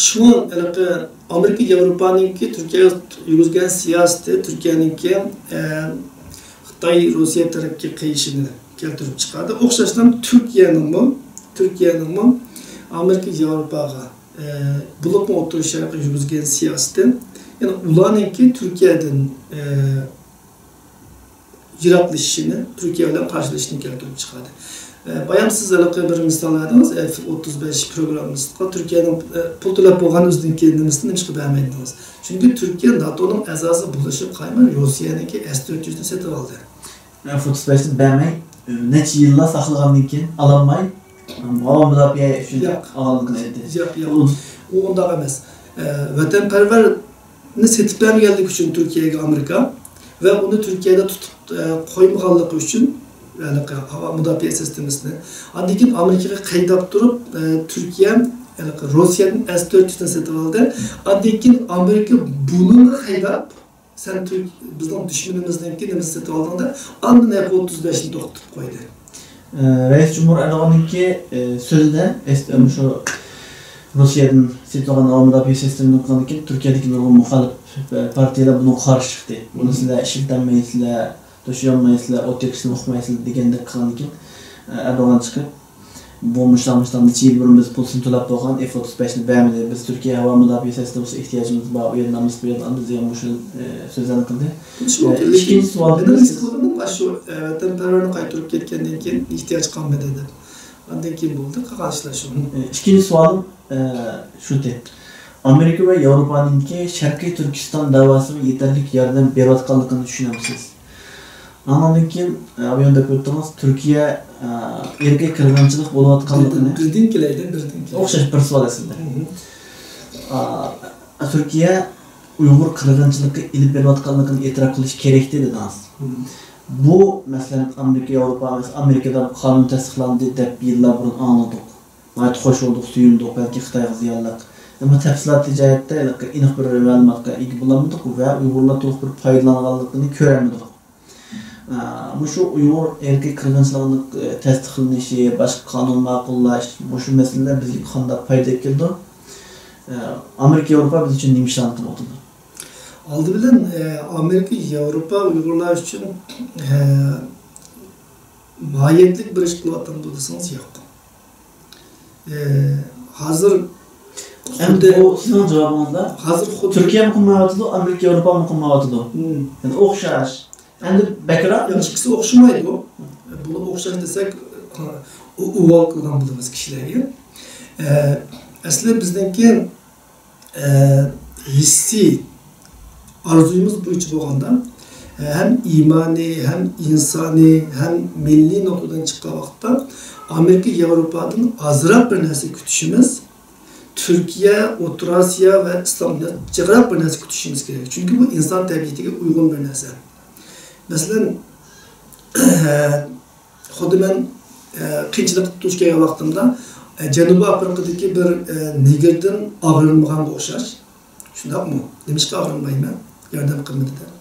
شۇڭا ھېلىقى ئامېرىكا ياۋروپانىڭكى تۈركىيەگە يۈرگۈزگەن سىياسىتى تۈركىيەنىڭكى خىتاي، روسىيە تەرەپكە قېيىشىنى كەلتۈرۈپ چىقاردى. ئوخشاشلا تۈركىيەنىڭمۇ، تۈركىيەنىڭمۇ ئامېرىكا ياۋروپاغا، بولۇپمۇ ئوتتۇرا شەرققە يۈرگۈزگەن سىياسىتى، يەنى ئۇلارنىڭكى تۈركىيەدىن يىراقلىشىشىنى، تۈركىيە بىلەن قارشىلىشىشنى كەلتۈرۈپ چىقاردى. بايام سىز ھېلىقى بىر مىسال بەردىڭىز، ئەف ئوتتۇز بەش پروگراممىسىغا تۈركىيەنىڭ پۇل تۆلەپ بولغان ئۆزىنىڭكى نېمىسىنى نېمىشقا بەرمەيدۇ دېدىڭىز؟ چۈنكى تۈركىيە ناتونىڭ ئەزاسى بولۇشىغا قارايماي، روسىيەنىڭكى ئەس تۆت يۈزنى سېتىۋالدى. ئەف ئوتتۇز بەشنى بەرمەي، نەچچە يىللار ساقلىغاندىن كېيىن ئالالماي، ھاۋا مۇداپىئە ئۈچۈن ئالغانلىقىنى ئېيتتى. ياق، ياق. ئۇ ئۇنداق ئەمەس. ۋەتەنپەرۋەر ئۇنى سېتىپ بەرمىگەنلىكى ئۈچۈن تۈركىيەگە ئامېرىكا ۋە ئۇنى تۈركىيەدە تۇتۇپ، ئە، قويمىغانلىقى ئۈچۈن، ھېلىقى ھاۋا مۇداپىئە سىستېمىسىنى ئاندىن كېيىن ئامېرىكىغا قەيداپ تۇرۇپ، ئە، تۈركىيە ھېلىقى روسىيەدىن ئەس تۆت يۈزنى سېتىپ ئالدى. ئاندىن كېيىن ئامېرىكا بۇنىمۇ قەيداپ، سەن تۈرك-، بىزنىڭ دۈشمىنىمىزنىڭكى نېمىسىنى سېتىپ ئالدىڭ دەپ، ئاندىن ئەف ئوتتۇز بەشنى توختىتىپ قويدى. ئە، رەئىس جۇمھۇر ئەردوغاننىڭكى، ئە، سۆزىدە ئەس-، ئە، مۇشۇ روسىيەدىن سېتىلغان ھاۋا مۇداپىئە سىستېمىسىنى قىلغاندىن كېيىن تۈركىيەدىكى نۇرغۇن مۇخالىپ، ئە، پارتىيەلەر بۇنىڭغا قارشى چىقتى. بۇنى سىلەر ئىشلىتەلمەيسىلەر، توشۇيالمايسىلەر، ئوت يېقىشنى ئۇقمايسىلەر دېگەندەك قىلغاندىن كېيىن، ئە، ئەردوغان چىقىپ، بۇ مۇشۇنداق، مۇشۇنداق نەچچە يىل بۇرۇن بىز پۇلىنى تۆلەپ بولغان، ئېف ئوتتۇز بەشنى بەرمىدى. بىز تۈركىيە ھاۋا مۇداپىئە سىستېمىسىغا ئېھتىياجىمىز بار، ئۇ يەردىن ئالىمىز، بۇ يەردىن ئالىمىز دېگەن مۇشۇ، ئە، سۆزلەرنى قىلدى. ئە، ئىككىنچى سوئال، مېنىڭ ھېس قىلغىنىم ئاشۇ، ئە، ۋەتەنپەرۋەرنى قايتۇرۇپ كەتكەندىن كېيىن ئېھتىياج قالمىدى دەپ. ئاندىن كېيىن بولدى، قالغان ئىشلار شۇ. ئە، ئىككىنچى سوئالىم، ئە، شۇتى. ئامېرىكا ۋە ياۋروپانىڭكى شەرقىي تۈركىستان دەۋاسىغا يېتەرلىك ياردەم بېرىۋاتقانلىقىنى چۈشىنەمسىز؟ ئاندىن كېيىن، ئە، ئابىيان دەپ ئۆتتىڭىز، تۈركىيە، ئە، ئىرقىي قىرغىنچىلىق بولۇۋاتقانلىقىنى. بىردىن، بىردىن كېلەيلى، بىردىن كېلەيلى. ئوخشاش بىر سوئال ئەسلىدە. مم. ئا، تۈركىيە ئۇيغۇر قىرغىنچىلىقى ئېلىپ بېرىۋاتقانلىقىنى ئېتىراپ قىلىش كېرەكتى دېدىڭىز. مم. بۇ، مەسىلەن، ئامېرىكا، ياۋروپا، مەسىلەن، ئامېرىكىدا بۇ قانۇن تەستىقلاندى دەپ يىللار بۇرۇن ئاڭلىدۇق. ناھايىتى خوش بولدۇق، سۆيۈندۇق، بەلكى خىتايغا زىيانلىق. ئەمما تەپسىلاتىي جەھەتتە ئېنىق بىر مەلۇماتقا ئىگە بولالمىدۇق ۋە ئۇيغۇرلار تولۇق بىر پايدىلانغانلىقىنى كۆرەلمىدۇق. ئە، مۇشۇ ئۇيغۇر ئىرقىي قىرغىنچىلىقىنىڭ، ئە، تەستىقلىنىشى، باشقا قانۇن ماقۇللاش، مۇشۇ مەسىلىلەر بىزگە قانداق پايدا ئەكېلىدۇ؟ ئە، ئامېرىكا، ياۋروپا بىز ئۈچۈن نېمە ئىشلارنى قىلىۋاتىدۇ؟ ئالدى بىلەن، ئە، ئامېرىكا، ياۋروپا ئۇيغۇرلار ئۈچۈن، ئە، ماھىيەتلىك بىر ئىش قىلىۋاتامدۇ دېسىڭىز، ياق. ئە، ھازىر ئەمدى خۇددى، بۇ سىزنىڭ جاۋابىڭىزدا ھازىر خۇددى تۈركىيەمۇ قىلمايۋاتىدۇ، ئامېرىكا، ياۋروپامۇ قىلمايۋاتىدۇ. مم. يەنى ئوخشاش. ئەمدى بەكرەك. ياخشى، ئىككىسى ئوخشىمايدۇ. بۇنى ئوخشاش دېسەك، ئۇ-، ئۇۋال قىلغان بولىمىز كىشىلەرگە. ئە، ئەسلى بىزنىڭكى، ئە، ھېسسىي ئارزۇيىمىز بويىچە بولغاندا، ئە، ھەم ئىمانىي، ھەم ئىنسانىي، ھەم مىللىي نۇقتىدىن چىققان ۋاقىتتا، ئامېرىكا، ياۋروپادىن ئازراق بىر نەرسە كۈتۈشىمىز، تۈركىيە، ئوتتۇرا ئاسىيا ۋە ئىسلام دۇنياسى جىقراق بىر نەرسە كۈتۈشىمىز كېرەك. چۈنكى بۇ ئىنسان تەبىئىتىگە ئۇيغۇن بىر نەرسە. مەسىلەن، خۇددى مەن، ئە، قىيىنچىلىققا دۇچ كەلگەن ۋاقتىمدا، ئە، جەنۇبىي ئافرىقىدىكى بىر، ئە، نېگىردىن ئاغرىنمىغانغا ئوخشاش. شۇنداقمۇ؟ نېمىشقا ئاغرىنمايمەن؟ ياردەم قىلمىدى دەپ.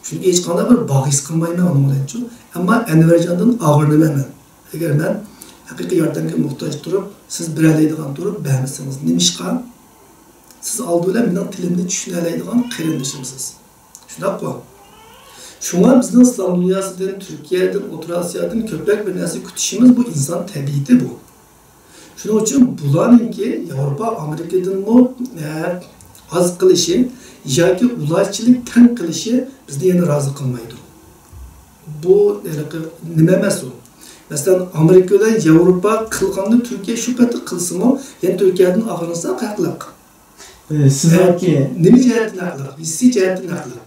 چۈنكى ھېچقانداق بىر باغ ھېس قىلمايمەن ئۇنىڭ بىلەنچۇ. ئەمما ئەنۋەرجاندىن ئاغرىنىمەن مەن. ئەگەر مەن ھەقىقىي ياردەمگە موھتاج تۇرۇپ، سىز بېرەلەيدىغان تۇرۇپ بەرمىسىڭىز، نېمىشقا؟ سىز ئالدى بىلەن مېنىڭ تىلىمنى چۈشىنەلەيدىغان قېرىندىشىمسىز. شۇنداققۇ؟ شۇڭا بىزنىڭ ئىسلام دۇنياسىدىن، تۈركىيەدىن، ئوتتۇرا ئاسىيادىن كۆپرەك بىر نەرسە كۈتۈشىمىز، بۇ ئىنسان تەبىئىتى بۇ. شۇنىڭ ئۈچۈن بۇلارنىڭكى ياۋروپا، ئامېرىكىدىنمۇ، ئە، ئاز قىلىشى ياكى ئۇلارچىلىك تەڭ قىلىشى بىزنى يەنە رازى قىلمايدۇ. بۇ ھېلىقى نېمە ئەمەس ئۇ. مەسىلەن، ئامېرىكا بىلەن ياۋروپا قىلغاننى تۈركىيە شۇ پېتى قىلسىمۇ، يەنە تۈركىيەدىن ئاغرىنساق ھەقلىق. ئە، سىزنىڭكى ئە، نېمە جەھەتتىن ھەقلىق؟ ھېسسىي جەھەتتىن ھەقلىق.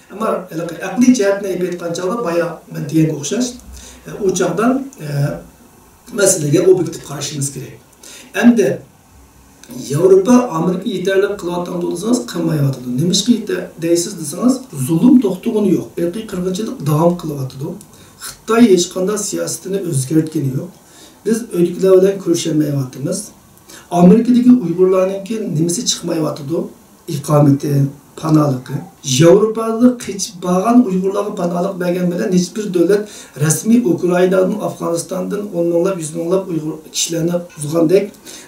ئەمما ھېلىقى ئەقلىي جەھەتتىن ئېلىپ ئېيتقان چاغدا، بايا مەن دېگەنگە ئوخشاش، ئە، ئۇ چاغدا، ئە، مەسىلىگە ئوبيېكتىپ قارىشىمىز كېرەك. ئەمدى ياۋروپا، ئامېرىكا يېتەرلىك قىلىۋاتامدۇ دېسىڭىز، قىلمايۋاتىدۇ. نېمىشقا يېتە-، دەيسىز دېسىڭىز، زۇلۇم توختىغىنى يوق. ئىرقىي قىرغىنچىلىق داۋام قىلىۋاتىدۇ. خىتاي ھېچقانداق سىياسىتىنى ئۆزگەرتكىنى يوق. بىز ئۆيدىكىلەر بىلەن كۆرۈشەلمەيۋاتىمىز. ئامېرىكىدىكى ئۇيغۇرلارنىڭكى نېمىسى چىقمايۋاتىدۇ؟ ئىقامىتى، پاناھلىقى. ياۋروپادا قېچىپ بارغان ئۇيغۇرلارغا پاناھلىق بەرگەن بىلەن ھېچبىر دۆلەت رەسمىي ئۇكرائىنادىن، ئافغانىستاندىن ئون مىڭلاپ، يۈز مىڭلاپ ئۇيغۇر كىشىلەرنى بۇزغاندەك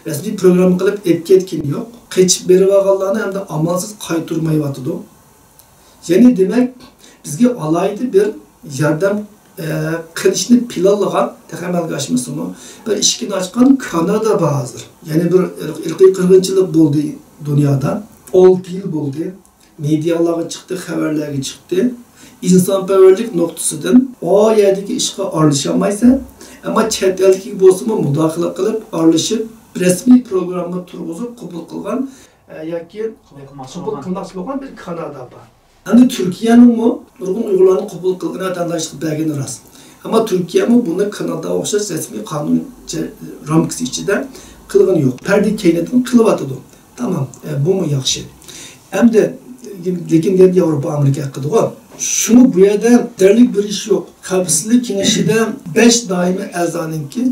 رەسمىي پروگرامما قىلىپ ئېلىپ كەتكىنى يوق. قېچىپ بېرىۋالغانلارنى ھەمدە ئامالسىز قايتۇرمايۋاتىدۇ. يەنى دېمەك، بىزگە ئالاھىدە بىر ياردەم، ئە، قىلىشنى پىلانلىغان، تېخى ئەمەلگە ئاشمىسىمۇ، بىر ئىشىكىنى ئاچقان كانادا بار ھازىر. يەنى بىر ئىرق-، ئىرقىي قىرغىنچىلىق بولدى دۇنيادا. ئالتە يىل بولدى. مېدىيالارغا چىقتى، خەۋەرلەرگە چىقتى. ئىنسانپەرۋەرلىك نۇقتىسىدىن ئۇ يەردىكى ئىشقا ئارىلىشالمايسەن. ئەمما چەت ئەلدىكىگە بولسىمۇ مۇداخىلە قىلىپ، ئارىلىشىپ، رەسمىي پروگرامما تۇرغۇزۇپ قوبۇل قىلغان، ئە، ياكى قوبۇل قىلماقچى قوبۇل بولغان. قىلماقچى بولغان بىر كانادا بار. ئەمدى تۈركىيەنىڭمۇ نۇرغۇن ئۇيغۇرلارنى قوبۇل قىلغىنى، ۋەتەنداشلىق بەرگىنى راست. ئەمما تۈركىيەمۇ بۇنى كاناداغا ئوخشاش رەسمىي قانۇن چە-، رامكىسى ئىچىدە قىلغىنى يوق. پەردە كەينىدىن قىلىۋاتىدۇ. تامام، ئە، بۇمۇ ياخشى. ئەمدى لېكىن، لېكىن يەنە ياۋروپا ئامېرىكا ھەققىدىغۇ. شۇڭا بۇ يەردە يېتەرلىك بىر ئىش يوق. خەۋپسىزلىك كېڭىشىدە بەش دائىمىي ئەزانىڭكى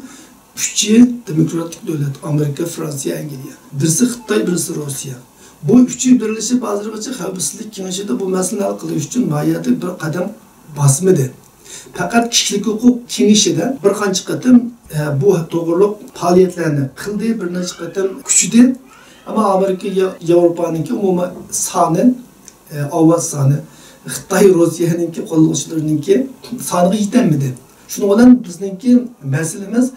ئۈچى دېموكراتىك دۆلەت، ئامېرىكا، فرانسىيە، ئەنگلىيە. بىرسى خىتاي، بىرسى روسىيە. بۇ ئۈچى بىرلىشىپ ھازىرغىچە خەۋپسىزلىك كېڭىشىدە بۇ مەسىلىنى ھەل قىلىش ئۈچۈن ناھايىتى بىر قەدەم باسمىدى. پەقەت كىشىلىك ھوقۇق كېڭىشىدە بىر قانچە قېتىم، ئە، بۇ توغرۇلۇق پائالىيەتلەرنى قىلدى، بىر نەچچە قېتىم كۈچىدى. ئەمما ئامېرىكا، يا-، ياۋروپانىڭكى ئومۇمىي سانى، ئە، ئاۋاز سانى خىتاي، روسىيەنىڭكى قوللىغۇچىلىرىنىڭكى سانىغا يېتەلمىدى. شۇنىڭ بىلەن بىزنىڭكى مەسىلىمىز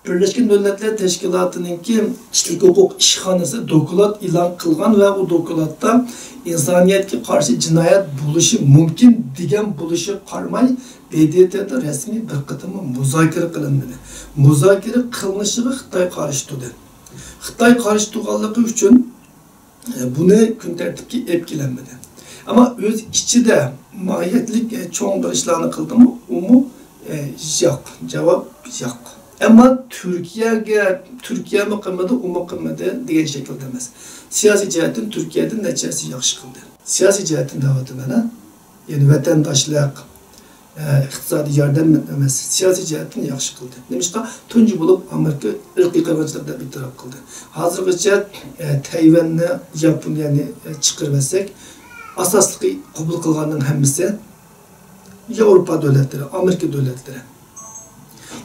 بىرلەشكەن دۆلەتلەر تەشكىلاتىنىڭكى كىشىلىك ھوقۇق ئىشخانىسى دوكلات ئېلان قىلغان ۋە ئۇ دوكلاتتا ئىنسانىيەتكە قارشى جىنايەت بولۇشى مۇمكىن دېگەن بولۇشىغا قارىماي، ب د ت دا رەسمىي بىر قېتىممۇ مۇزاكىرە قىلىنمىدى. مۇزاكىرە قىلىنىشىغا خىتاي قارشى تۇردى. خىتاي قارشى تۇرغانلىقى ئۈچۈن بۇنى كۈن تەرتىپكە ئېلىپ كېلەلمىدى. ئەمما ئۆز ئىچىدە ماھىيەتلىك، ئە، چوڭ بىر ئىشلارنى قىلدىمۇ، ئۇمۇ، ئە، ياق. جاۋاب ياق. ئەمما تۈركىيەگە، تۈركىيەمۇ قىلمىدى، ئۇمۇ قىلمىدى دېگەن شەكىلدە ئەمەس. سىياسىي جەھەتتىن تۈركىيەدىن نەچچە ھەسسە ياخشى قىلدى. سىياسىي جەھەتتىن دەۋاتىمەن، ھە؟ يەنى ۋەتەنداشلىق، ئە، ئىقتىسادىي ياردەم ئەمەس، سىياسىي جەھەتتىن ياخشى قىلدى. نېمىشقا؟ تۇنجى بولۇپ ئامېرىكا ئىرقىي قىرغىنچىلىق دەپ ئېتىراپ قىلدى. ھازىرغىچە، ئە، تەيۋەننى، ياپونىيەنى، ئە، چىقىرىۋەتسەك، ئاساسلىقى قوبۇل قىلغاننىڭ ھەممىسى ياۋروپا دۆلەتلىرى، ئامېرىكا دۆلەتلىرى.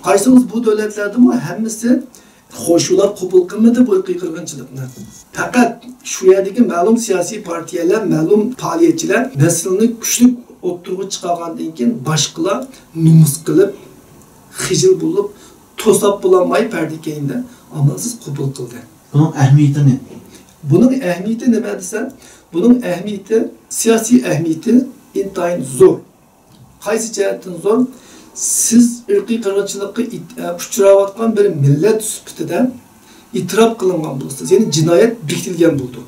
قارىسىڭىز، بۇ دۆلەتلەردىمۇ ھەممىسى خوش، ئۇلار قوبۇل قىلمىدى بۇ ئىرقىي قىرغىنچىلىقنى. پەقەت شۇ يەردىكى مەلۇم سىياسىي پارتىيەلەر، مەلۇم پائالىيەتچىلەر مەسىلىنى كۈچلۈك ئوتتۇرىغا چىقارغاندىن كېيىن باشقىلار نومۇس قىلىپ، خىجىل بولۇپ، توساپ بولالماي پەردە كەينىدە ئامالسىز قوبۇل قىلدى. بۇنىڭ ئەھمىيىتى نېمە؟ بۇنىڭ ئەھمىيىتى نېمە دېسە، بۇنىڭ ئەھمىيىتى، سىياسىي ئەھمىيىتى ئىنتايىن زور. قايسى جەھەتتىن زور؟ سىز ئىرقىي قىرغىنچىلىققا ئىت-، ئە، ئۇچراۋاتقان بىر مىللەت سۈپىتىدە ئېتىراپ قىلىنغان بولىسىز، يەنى جىنايەت بېكىتىلگەن بولىدۇ.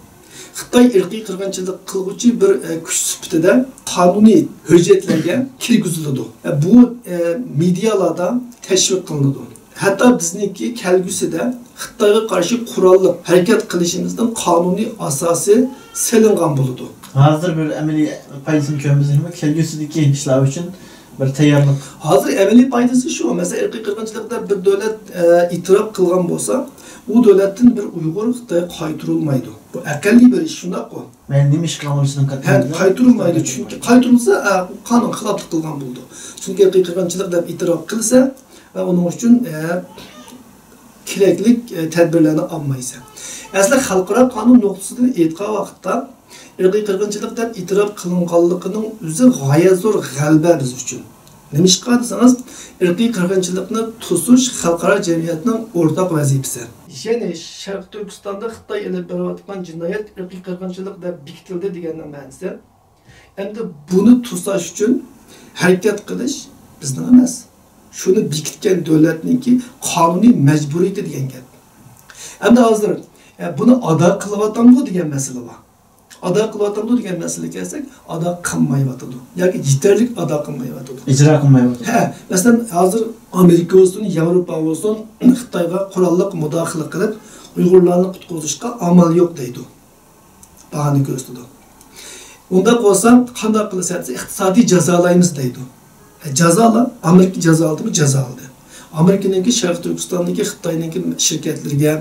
خىتاي ئىرقىي قىرغىنچىلىق قىلغۇچى بىر، ئە، كۈچ سۈپىتىدە قانۇنىي ھۆججەتلەرگە كىرگۈزۈلىدۇ. ئە، بۇ، ئە، مېدىيالاردا تەشۋىق قىلىنىدۇ. ھەتتا بىزنىڭكى كەلگۈسىدە خىتايغا قارشى قوراللىق ھەرىكەت قىلىشىمىزنىڭ قانۇنىي ئاساسى سېلىنغان بولىدۇ. ھازىر بىر ئەمەلىي پايدىسىنى كۆرمىسەكمۇ، كەلگۈسىدىكى ئىشلار ئۈچۈن بىر تەييارلىق. ھازىر ئەمەلىي پايدىسى شۇ، مەسىلەن، ئىرقىي قىرغىنچىلىق دەپ بىر دۆلەت، ئە، ئېتىراپ قىلغان بولسا، ئۇ دۆلەتتىن بىر ئۇيغۇر خىتايغا قايتۇرۇلمايدۇ. بۇ ئەقەللىي بىر ئىش، شۇنداققۇ؟ مەيلى نېمە ئىش قىلغان بولسا، ھە، قايتۇرۇلمايدۇ، چۈنكى قايتۇرۇلسا، ئە، قانۇنغا خىلاپلىق قىلغان بولىدۇ. چۈنكى ئىرقىي قىرغىنچىلىق دەپ ئېتىراپ قىلسا، ۋە ئۇنىڭ ئۈچۈن، ئە، كېرەكلىك، ئە، تەدبىرلەرنى ئالمايسەن. ئەسلى خەلقئارا قانۇن نۇقتىسىدىن ئېيتقان ۋاقىتتا، ئىرقىي قىرغىنچىلىق دەپ ئېتىراپ قىلىنغانلىقىنىڭ ئۆزى غايەت زور غەلىبە بىز ئۈچۈن. نېمىشقا دېسىڭىز، ئىرقىي قىرغىنچىلىقنى توسۇش خەلقئارا جەمئىيەتنىڭ ئورتاق ۋەزىپىسى. يەنى شەرقىي تۈركىستاندا خىتاي ئېلىپ بېرىۋاتقان جىنايەت ئىرقىي قىرغىنچىلىق دەپ بېكىتىلدى دېگەننىڭ مەنىسى، ئەمدى بۇنى توساش ئۈچۈن ھەرىكەت قىلىش بىزنىڭ ئەمەس، شۇنى بېكىتكەن دۆلەتنىڭكى قانۇنىي مەجبۇرىيىتى دېگەن گەپ. ئەمدى ھازىر، ئە، بۇنى ئادا قىلىۋاتامدۇ دېگەن مەسىلە بار. ئادا قىلىۋاتامدۇ دېگەن مەسىلىگە كەلسەك، ئادا قىلمايۋاتىدۇ ياكى يېتەرلىك ئادا قىلمايۋاتىدۇ. ئىجرا قىلمايۋاتىدۇ. ھە، مەسىلەن، ھازىر ئامېرىكا بولسۇن، ياۋروپا بولسۇن، خىتايغا قوراللىق مۇداخىلە قىلىپ، ئۇيغۇرلارنى قۇتقۇزۇشقا ئامال يوق دەيدۇ. باھانە كۆرسىتىدۇ. ئۇنداق بولسا، قانداق قىلىسىز دېسە، ئىقتىسادىي جازالايمىز دەيدۇ. ئە، جازالا، ئامېرىكا جازالىدىمۇ؟ جازالىدى. ئامېرىكىنىڭكى شەرقىي تۈركىستاندىكى خىتاينىڭكى شىركەتلىرىگە،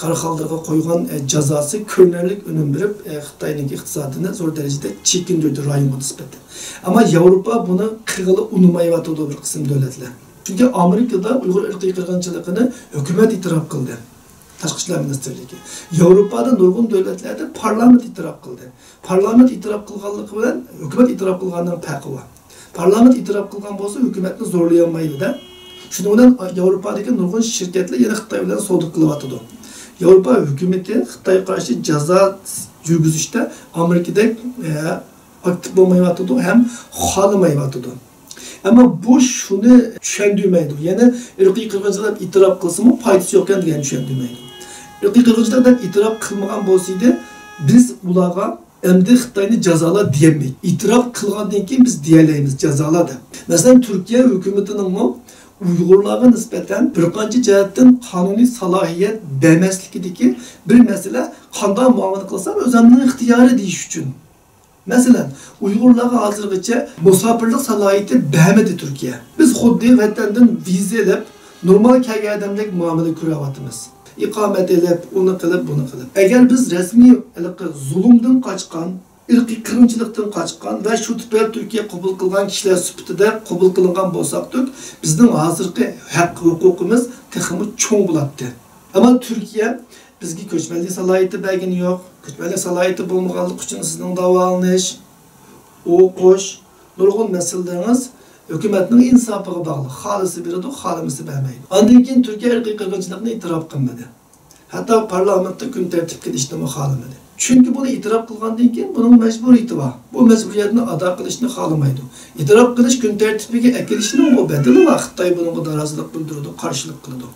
كارخانىلىرىغا قويغان، ئە، جازاسى كۆرۈنەرلىك ئۈنۈم بېرىپ، ئە، خىتاينىڭكى ئىقتىسادىنى زور دەرىجىدە چېكىندۈردى رايونغا نىسبەتەن. ئەمما ياۋروپا بۇنى قىلغىلى ئۇنىمايۋاتىدۇ بىر قىسىم دۆلەتلەر. چۈنكى ئامېرىكىدا ئۇيغۇر ئىرقىي قىرغىنچىلىقىنى ھۆكۈمەت ئېتىراپ قىلدى. تاشقى ئىشلار مىنىستىرلىكى. ياۋروپادا نۇرغۇن دۆلەتلەردە پارلامېنت ئېتىراپ قىلدى. پارلامېنت ئېتىراپ قىلغانلىقى بىلەن ھۆكۈمەت ئېتىراپ قىلغاننىڭ پەرقى بار. پارلامېنت ئېتىراپ قىلغان بولسا، ھۆكۈمەتنى زورلىيالمايدۇ-دە. شۇنىڭ بىلەن ياۋروپادىكى نۇرغۇن شىركەتلەر يەنە خىتاي بىلەن سودا قىلىۋاتىدۇ. ياۋروپا ھۆكۈمىتى خىتايغا قارشى جازا يۈرگۈزۈشتە ئامېرىكىدەك، ئە، ئاكتىپ بولمايۋاتىدۇ ھەم خالىمايۋاتىدۇ. ئەمما بۇ شۇنى چۈشەندۈرمەيدۇ. يەنى ئىرقىي قىرغىنچىلىق دەپ ئېتىراپ قىلسىمۇ پايدىسى يوق ئىكەن دېگەننى چۈشەندۈرمەيدۇ. ئىرقىي قىرغىنچىلىق دەپ ئېتىراپ قىلمىغان بولسا ئىدى، بىز ئۇلارغا ئەمدى خىتاينى جازالا دېيەلمەيدۇ. ئېتىراپ قىلغاندىن كېيىن بىز دېيەلەيمىز جازالا دەپ. مەسىلەن، تۈركىيە ھۆكۈمىتىنىڭمۇ ئۇيغۇرلارغا نىسبەتەن بىر قانچە جەھەتتىن قانۇنىي سالاھىيەت بەرمەسلىكىدىكى بىر مەسىلە، قانداق مۇئامىلە قىلسام ئۆزۈمنىڭ ئىختىيارى دېيىش ئۈچۈن. مەسىلەن، ئۇيغۇرلارغا ھازىرغىچە مۇساپىرلىق سالاھىيىتى بەرمىدى تۈركىيە. بىز خۇددى ۋەتەندىن ۋىزا ئېلىپ، نورمال كەلگەن ئادەمدەك مۇئامىلە كۆرۈۋاتىمىز. ئىقامەت ئېلىپ، ئۇنى قىلىپ، بۇنى قىلىپ. ئەگەر بىز رەسمىي ھېلىقى زۇلۇمدىن قاچقان، ئىرقىي قىرغىنچىلىقتىن قاچقان ۋە شۇ تۈپەيلى تۈركىيە قوبۇل قىلغان كىشىلەر سۈپىتىدە قوبۇل قىلىنغان بولساقتۇق، بىزنىڭ ھازىرقى ھەق ھوقۇقىمىز تېخىمۇ چوڭ بولاتتى. ئەمما تۈركىيە بىزگە كۆچمەنلىك سالاھىيىتى بەرگىنى يوق. كۆچمەنلىك سالاھىيىتى بولمىغانلىقى ئۈچۈن سىزنىڭ داۋالىنىش، ئوقۇش، نۇرغۇن مەسىلىلىرىڭىز ھۆكۈمەتنىڭ ئىنساپىغا باغلىق. خالىسا بېرىدۇ، خالىمىسا بەرمەيدۇ. ئاندىن كېيىن تۈركىيە ئىرقىي قىرغىنچىلىقنى ئېتىراپ قىلمىدى. ھەتتا پارلامېنتتا كۈن تەرتىپكە ئېلىشنىمۇ خالىمىدى. چۈنكى بۇنى ئېتىراپ قىلغاندىن كېيىن بۇنىڭ مەجبۇرىيىتى بار. بۇ مەجبۇرىيەتنى ئادا قىلىشنى خالىمايدۇ. ئېتىراپ قىلىش كۈن تەرتىپىگە ئەكېلىشنىڭ بۇ بەدىلى بار. خىتاي بۇنىڭغا نارازىلىق بىلدۈرىدۇ، قارشىلىق قىلىدۇ.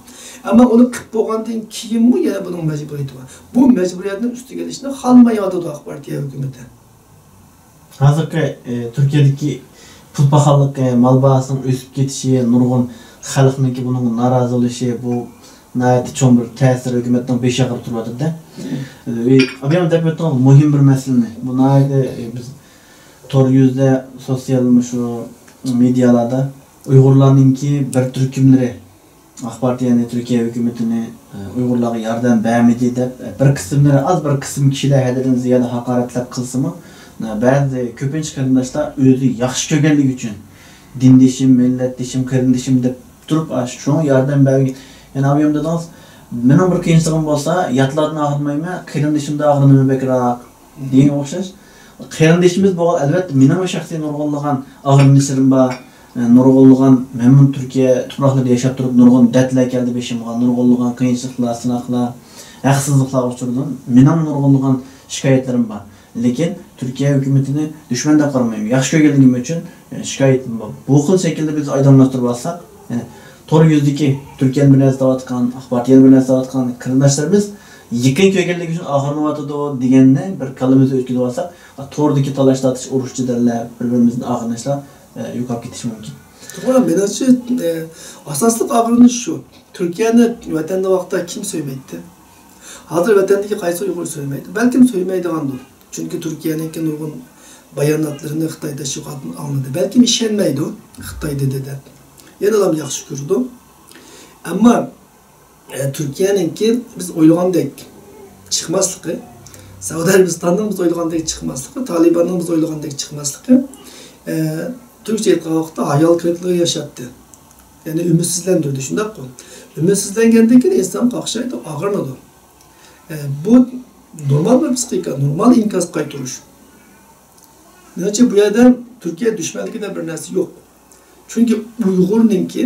ئەمما ئۇنى قىلىپ بولغاندىن كېيىنمۇ يەنە بۇنىڭ مەجبۇرىيىتى بار. بۇ مەجبۇرىيەتنى ئۈستىگە ئېلىشنى خالىمايۋاتىدۇ ئاق پارتىيە ھۆكۈمىتى. ھازىرقى، ئى، تۈركىيەدىكى پۇل پاخاللىقى، مال باھاسىنىڭ ئۆسۈپ كېتىشى، نۇرغۇن خەلقنىڭكى بۇنىڭغا نارازى بولۇشى، بۇ ناھايىتى چوڭ بىر تەسىر، ھۆكۈمەتنىڭ بېشى ئاغرىپ تۇرۇۋاتىدۇ. ئى، ئابىيام دەپ ئۆتتىڭىز مۇھىم بىر مەسىلىنى. بۇ ناھايىتى، ئى، بىز تور يۈزىدە، سوتسىيال مۇشۇ مېدىيالاردا ئۇيغۇرلارنىڭكى بىر تۈركۈملىرى ئاق پارتىيەنى، تۈركىيە ھۆكۈمىتىنى، ئە، ئۇيغۇرلارغا ياردەم بەرمىدى دەپ، ئە، بىر قىسىملىرى، ئاز بىر قىسىم كىشىلەر ھەددىدىن زىيادە ھاقارەتلەپ قىلسىمۇ، ئە، بەزى كۆپىنچە قېرىنداشلار ئۆزى ياخشى كۆرگەنلىكى ئۈچۈن، دىندىشىم، مىللەتدىشىم، قېرىندىشىم دەپ تۇرۇپ، ئاشۇ شۇڭا ياردەم بەرگەن. يەنە ئابىيام دېدىڭىز، مېنىڭ بىر قىيىنچىلىقىم بولسا، ياتلاردىن ئاغرىنمايمەن، قېرىندىشىمدىن ئاغرىنىمەن بەكرەك. دېگەنگە ئوخشاش. قېرىندىشىمىز بولغان، ئەلۋەتتە، مېنىڭمۇ شەخسىي نۇرغۇنلىغان ئاغرىنىشلىرىم بار، ئە، نۇرغۇنلىغان مەنمۇ تۈركىيە تۇپراقلىرىدا ياشاپ تۇرۇپ، نۇرغۇن دەردلەر كەلدى بېشىمغا، نۇرغۇنلىغان قىيىنچىلىقلار، سىناقلار، ھەقسىزلىقلارغا ئۇچرىدىم. مېنىڭمۇ نۇرغۇنلىغان شىكايەتلىرىم بار. لېكىن تۈركىيە ھۆكۈمىتىنى دۈشمەن دەپ قارىمايمەن. ياخشى كۆرگەنلىكىم ئۈچۈن، ئە، شىكايىتىم بار. بۇ خىل شەكىلدە بىز ئايدىڭلاشتۇرۇپ ئالساق، يەنى تور يۈزىدىكى تۈركىيەنى بىر نەرسە دەۋاتقان، ئاق پارتىيەنى بىر نەرسە دەۋاتقان قېرىنداشلىرىمىز يېقىن كۆرگەنلىكى ئۈچۈن ئاغرىنىۋاتىدۇ دېگەننى بىر كاللىمىزدىن ئۆتكۈزۈۋالساق، توردىكى تالاش-تارتىش، ئۇرۇش-جېدەللەر، بىر-بىرىمىزدىن ئاغرىنىشلار، ئە، يوقاپ كېتىشى مۇمكىن. توغرا، مېنىڭچە، ئە، ئاساسلىق ئاغرىنىش شۇ. تۈركىيەنى ۋەتەندە ۋاقىتتا كىم سۆيمەيتتى؟ ھازىر ۋەتەندىكى قايسى ئۇيغۇر سۆيمەيدۇ؟ بەلكىم سۆيمەيدىغاندۇر. چۈنكى تۈركىيەنىڭكى نۇرغۇن باياناتلىرىنى خىتاي تەشۋىقاتىدىن ئاڭلىدى. بەلكىم ئىشەنمەيدۇ، خىتاي دېدى دەپ. يەنىلا ياخشى كۆرىدۇ. ئەمما، ئە، تۈركىيەنىڭكى بىز ئويلىغاندەك چىقماسلىقى، سەئۇدى ئەرەبىستاننىڭ بىز ئويلىغاندەك چىقماسلىقى، تالىباننىڭ بىز ئويلىغاندەك چىقماسلىقى، ئە، تۈركچە ئېيتقان ۋاقىتتا ھايال قېرىقلىقى ياشاتتى. يەنى ئۈمىدسىزلەندۈردى، شۇنداققۇ؟ ئۈمىدسىزلەنگەندىن كېيىن ئىنسان قاقشايدۇ، ئاغرىنىدۇ. ئە، بۇ نورمال بىر پسىخىكا، نورمال ئىنكاس قايتۇرۇش. مېنىڭچە، بۇ يەردە تۈركىيە دۈشمەنلىكىدە بىر نەرسە يوق. چۈنكى ئۇيغۇرنىڭكى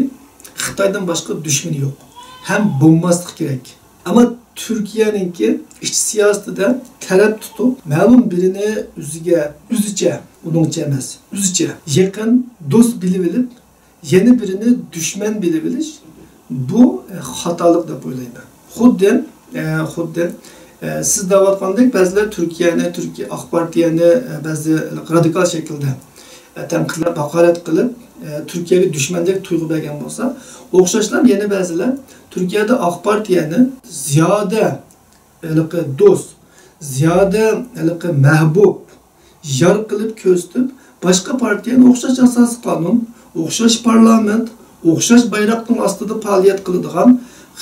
خىتايدىن باشقا دۈشمىنى يوق. ھەم بولماسلىقى كېرەك. ئەمما تۈركىيەنىڭكى ئىچ سىياسىتىدە تەرەپ تۇتۇپ، مەلۇم بىرىنى ئۆزىگە، ئۆزىچە، ئۇنىڭچە ئەمەس، ئۆزىچە يېقىن دوست بىلىۋېلىپ، يەنە بىرىنى دۈشمەن بىلىۋېلىش، بۇ، ئە، خاتالىق دەپ ئويلايمەن. خۇددى، ئە، خۇددى، ئە، سىز دەۋاتقاندەك بەزىلەر تۈركىيەنى، تۈركىيە ئاق پارتىيەنى، ئە، بەزى رادىكال شەكىلدە، ئە، تەنقىدلەپ، ھاقارەت قىلىپ، ئە، تۈركىيەگە دۈشمەندەك تۇيغۇ بەرگەن بولسا، ئوخشاشلا يەنە بەزىلەر تۈركىيەدە ئاق پارتىيەنى زىيادە ھېلىقى دوست، زىيادە ھېلىقى مەھبۇب، يار قىلىپ كۆرسىتىپ، باشقا پارتىيەنى ئوخشاش ئاساسىي قانۇن، ئوخشاش پارلامېنت، ئوخشاش بايراقنىڭ ئاستىدا پائالىيەت قىلىدىغان،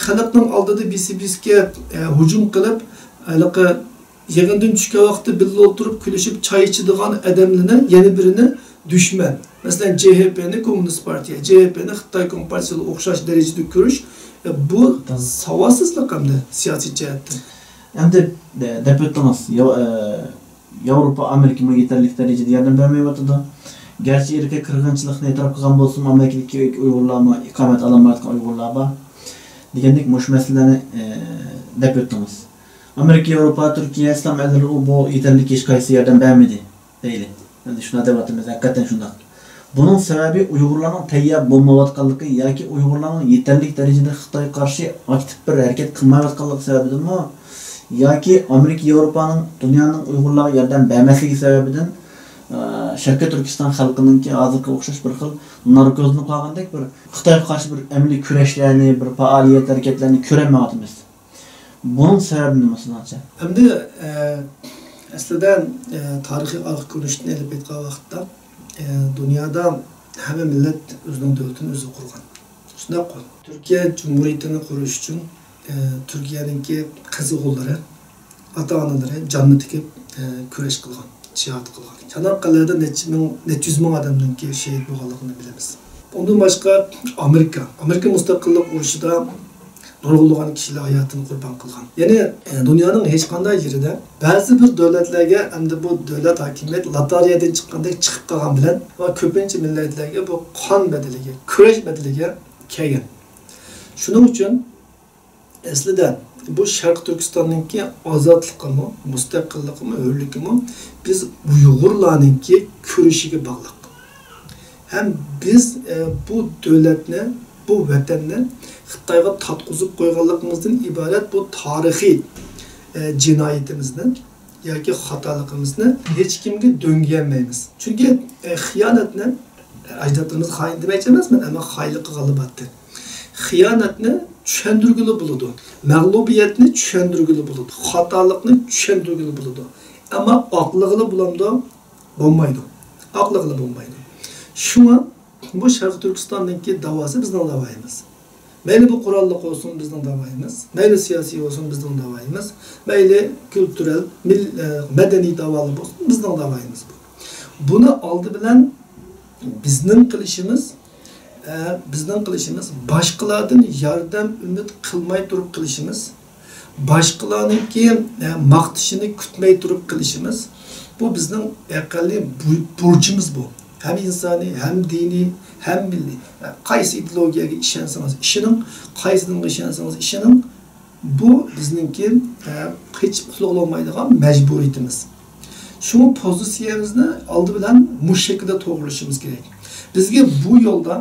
خەلقنىڭ ئالدىدا بىسى-بىسكە، ئە، ھۇجۇم قىلىپ، ھېلىقى يىغىندىن چۈشكەن ۋاقىتتا بىللە ئولتۇرۇپ كۈلۈشۈپ چاي ئىچىدىغان ئادەملىرىنى يەنە بىرىنى دۈشمەن. مەسىلەن، جې ھې پېنى كوممۇنىست پارتىيە، جې ھې پېنى خىتاي كومپارتىيىسى بىلەن ئوخشاش دەرىجىدە كۆرۈش، ئە، بۇ ساۋاتسىزلىق ھەمدە سىياسىي جەھەتتىن. ئەمدى، ئە، دەپ ئۆتتىڭىز. ياۋ-، ئە، ياۋروپا، ئامېرىكىمۇ يېتەرلىك دەرىجىدە ياردەم بەرمەيۋاتىدۇ. گەرچە ئىرقىي قىرغىنچىلىقنى ئېتىراپ قىلغان بولسىمۇ، ئامېرىكىدىكى ئۇيغۇرلارمۇ، ئىقامەت ئالالمايۋاتقان ئۇيغۇرلار بار. دېگەندەك مۇشۇ مەسىلىلەرنى، ئە، دەپ ئۆتتىڭىز. ئامېرىكا، ياۋروپا، تۈركىيە، ئىسلام ئەللىرىغۇ بۇ يېتەرلىك ھېچقايسى ياردەم بەرمىدى دەيلى. ئەمدى شۇنداق دەۋاتىمىز، ھەقىقەتەن شۇنداق. بۇنىڭ سەۋەبى ئۇيغۇرلارنىڭ تەييار بولمايۋاتقانلىقى ياكى ئۇيغۇرلارنىڭ يېتەرلىك دەرىجىدە خىتايغا قارشى ئاكتىپ بىر ھەرىكەت قىلمايۋاتقانلىقى سەۋەبىدىنمۇ؟ ياكى ئامېرىكا، ياۋروپانىڭ، دۇنيانىڭ ئۇيغۇرلارغا ياردەم بەرمەسلىكى سەۋەبىدىن، ئە، شەرقىي تۈركىستان خەلقىنىڭكى ھازىرقى ئوخشاش بىر خىل ناركوزلىنىپ قالغاندەك بىر خىتايغا قارشى بىر ئەمەلىي كۈرەشلەرنى، بىر پائالىيەت، ھەرىكەتلەرنى كۆرەلمەيۋاتىمىز. بۇنىڭ سەۋەبى نېمە سىزنىڭچە؟ ئەمدى، ئە، ئەسلىدە، ئە، تارىخىي ئارقا كۆرۈنۈشتىن ئېلىپ ئېيتقان ۋاقىتتا، ئە، دۇنيادا ھەممە مىللەت ئۆزىنىڭ دۆلىتىنى ئۆزى قۇرغان. شۇنداققۇ؟ تۈركىيە جۇمھۇرىيىتىنى قۇرۇش ئۈچۈن، ئە، تۈركىيەنىڭكى قىزغۇنلىرى، ئاتا-ئانىلىرى جاننى تىكىپ، ئە، كۈرەش قىلغان، جىھاد قىلغان. چاناققەللەردە نەچچە مىڭ، نەچچە يۈز مىڭ ئادەمنىڭكى شېھىت بولغانلىقىنى بىلىمىز. ئۇندىن باشقا ئامېرىكا، ئامېرىكا مۇستەقىللىق ئۇرۇشىدا نۇرغۇنلىغان كىشىلەر ھاياتىنى قۇربان قىلغان. يەنى، ئە، دۇنيانىڭ ھېچقانداق يېرىدە بەزى بىر دۆلەتلەرگە ئەمدى بۇ دۆلەت ھاكىمىيەت لاتارىيەدىن چىققاندەك چىقىپ قالغان بىلەن ۋە كۆپىنچە مىللەتلەرگە بۇ قان بەدىلىگە، كۈرەش بەدىلىگە كەلگەن. شۇنىڭ ئۈچۈن ئەسلىدە بۇ شەرقىي تۈركىستاننىڭكى ئازادلىقىمۇ، مۇستەقىللىقىمۇ، ھۆرلۈكىمۇ بىز ئۇيغۇرلارنىڭكى كۈرىشىگە باغلىق. ھەم بىز، ئە، بۇ دۆلەتنى، بۇ ۋەتەننى خىتايغا تارتقۇزۇپ قويغانلىقىمىزدىن ئىبارەت بۇ تارىخىي، ئە، جىنايىتىمىزنى ياكى خاتالىقىمىزنى ھېچكىمگە دۆڭگىيەلمەيمىز. چۈنكى، ئە، خىيانەتنى، ئە، ئەجدادلىرىمىز خائىن دېمەكچى ئەمەسمەن، ئەمما خائىنلىق قىلغانلار بارتى. خىيانەتنى چۈشەندۈرگىلى بولىدۇ. مەغلۇبىيەتنى چۈشەندۈرگىلى بولىدۇ. خاتالىقنى چۈشەندۈرگىلى بولىدۇ. ئەمما ئاقلىغىلى بولامدۇ؟ بولمايدۇ. ئاقلىغىلى بولمايدۇ. شۇڭا بۇ شەرقىي تۈركىستاننىڭكى داۋاسى بىزنىڭ داۋايىمىز. مەيلى بۇ قوراللىق بولسۇن، بىزنىڭ داۋايىمىز. مەيلى سىياسىي بولسۇن، بىزنىڭ داۋايىمىز. مەيلى كۈلتۈرەل، مىل-، ئە، مەدەنىي داۋالار بولسۇن، بىزنىڭ داۋايىمىز بۇ. بۇنى ئالدى بىلەن بىزنىڭ قىلىشىمىز، ئە، بىزنىڭ قىلىشىمىز، باشقىلاردىن ياردەم ئۈمىد قىلماي تۇرۇپ قىلىشىمىز، باشقىلارنىڭكى، ئە، ماختىشىنى كۈتمەي تۇرۇپ قىلىشىمىز، بۇ بىزنىڭ ئەقەللىي بۇ-، بۇرچىمىز بۇ. ھەم ئىنسانىي، ھەم دىنىي، ھەم مىللىي. قايسى ئىدېئولوگىيەگە ئىشەنسىڭىز ئىشىنىڭ، قايسى دىنغا ئىشەنسىڭىز ئىشىنىڭ، بۇ بىزنىڭكى، ئە، قېچىپ قۇتۇلغىلى بولمايدىغان مەجبۇرىيىتىمىز. شۇڭا پوزىتسىيەمىزنى ئالدى بىلەن مۇشۇ شەكىلدە توغرىلىشىمىز كېرەك. بىزگە بۇ يولدا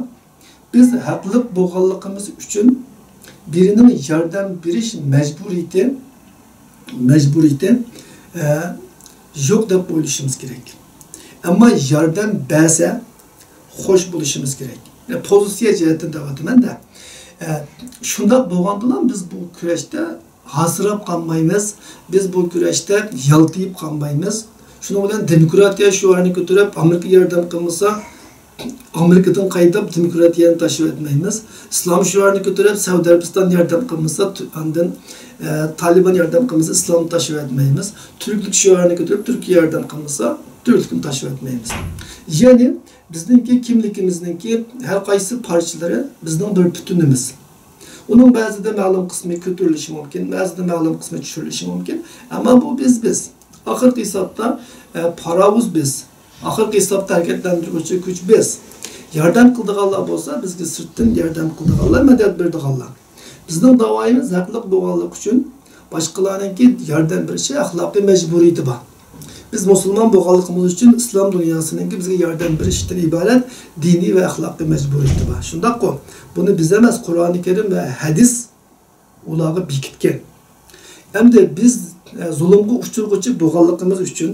بىز ھەقلىق بولغانلىقىمىز ئۈچۈن بىرىنىڭ ياردەم بېرىش مەجبۇرىيىتى، مەجبۇرىيىتى، ئە، يوق دەپ ئويلىشىمىز كېرەك. ئەمما ياردەم بەرسە، خوش بولۇشىمىز كېرەك. يەنى پوزىتسىيە جەھەتتىن دەۋاتىمەن-دە. ئە، شۇنداق بولغاندىلا بىز بۇ كۈرەشتە ھاسىراپ قالمايمىز، بىز بۇ كۈرەشتە يالتىيىپ قالمايمىز. شۇنىڭ بىلەن دېموكراتىيە شوئارىنى كۆتۈرۈپ، ئامېرىكا ياردەم قىلمىسا، ئامېرىكىدىن قايتىپ دېموكراتىيەنى تاشلىۋەتمەيمىز. ئىسلام شوئارىنى كۆتۈرۈپ، سەئۇدى ئەرەبىستان ياردەم قىلمىسا، تۈ-، ئاندىن، ئە، تالىبان ياردەم قىلمىسا، ئىسلامنى تاشلىۋەتمەيمىز. تۈركلۈك شوئارىنى كۆتۈرۈپ، تۈركىيە ياردەم قىلمىسا، تۈركلۈكنى تاشلىۋەتمەيمىز. يەنى بىزنىڭكى كىملىكىمىزنىڭكى ھەر قايسى پارچىلىرى بىزنىڭ بىر پۈتۈنىمىز. ئۇنىڭ بەزىدە مەلۇم قىسمى كۆتۈرۈلۈشى مۇمكىن، بەزىدە مەلۇم قىسمى چۈشۈرۈلۈشى مۇمكىن. ئەمما بۇ بىز، بىز. ئاخىرقى ھېسابتا، ئە، پاراۋۇز بىز. ئاخىرقى ھېسابتا ھەرىكەتلەندۈرگۈچى كۈچ بىز. ياردەم قىلىدىغانلار بولسا، بىزگە سىرتتىن ياردەم قىلىدىغانلار، مەدەت بېرىدىغانلار. بىزنىڭ داۋايىمىز ھەقلىق بولغانلىقى ئۈچۈن باشقىلارنىڭكى ياردەم بېرىشى ئەخلاقىي مەجبۇرىيىتى بار. بىز مۇسۇلمان بولغانلىقىمىز ئۈچۈن ئىسلام دۇنياسىنىڭكى بىزگە ياردەم بېرىشتىن ئىبارەت دىنىي ۋە ئەخلاقىي مەجبۇرىيىتى بار. شۇنداققۇ؟ بۇنى بىز ئەمەس، قۇرئانى كەرىم ۋە ھەدىس ئۇلارغا بېكىتكەن. ئەمدى بىز، ئە، زۇلۇمغا ئۇچرىغۇچى بولغانلىقىمىز ئۈچۈن،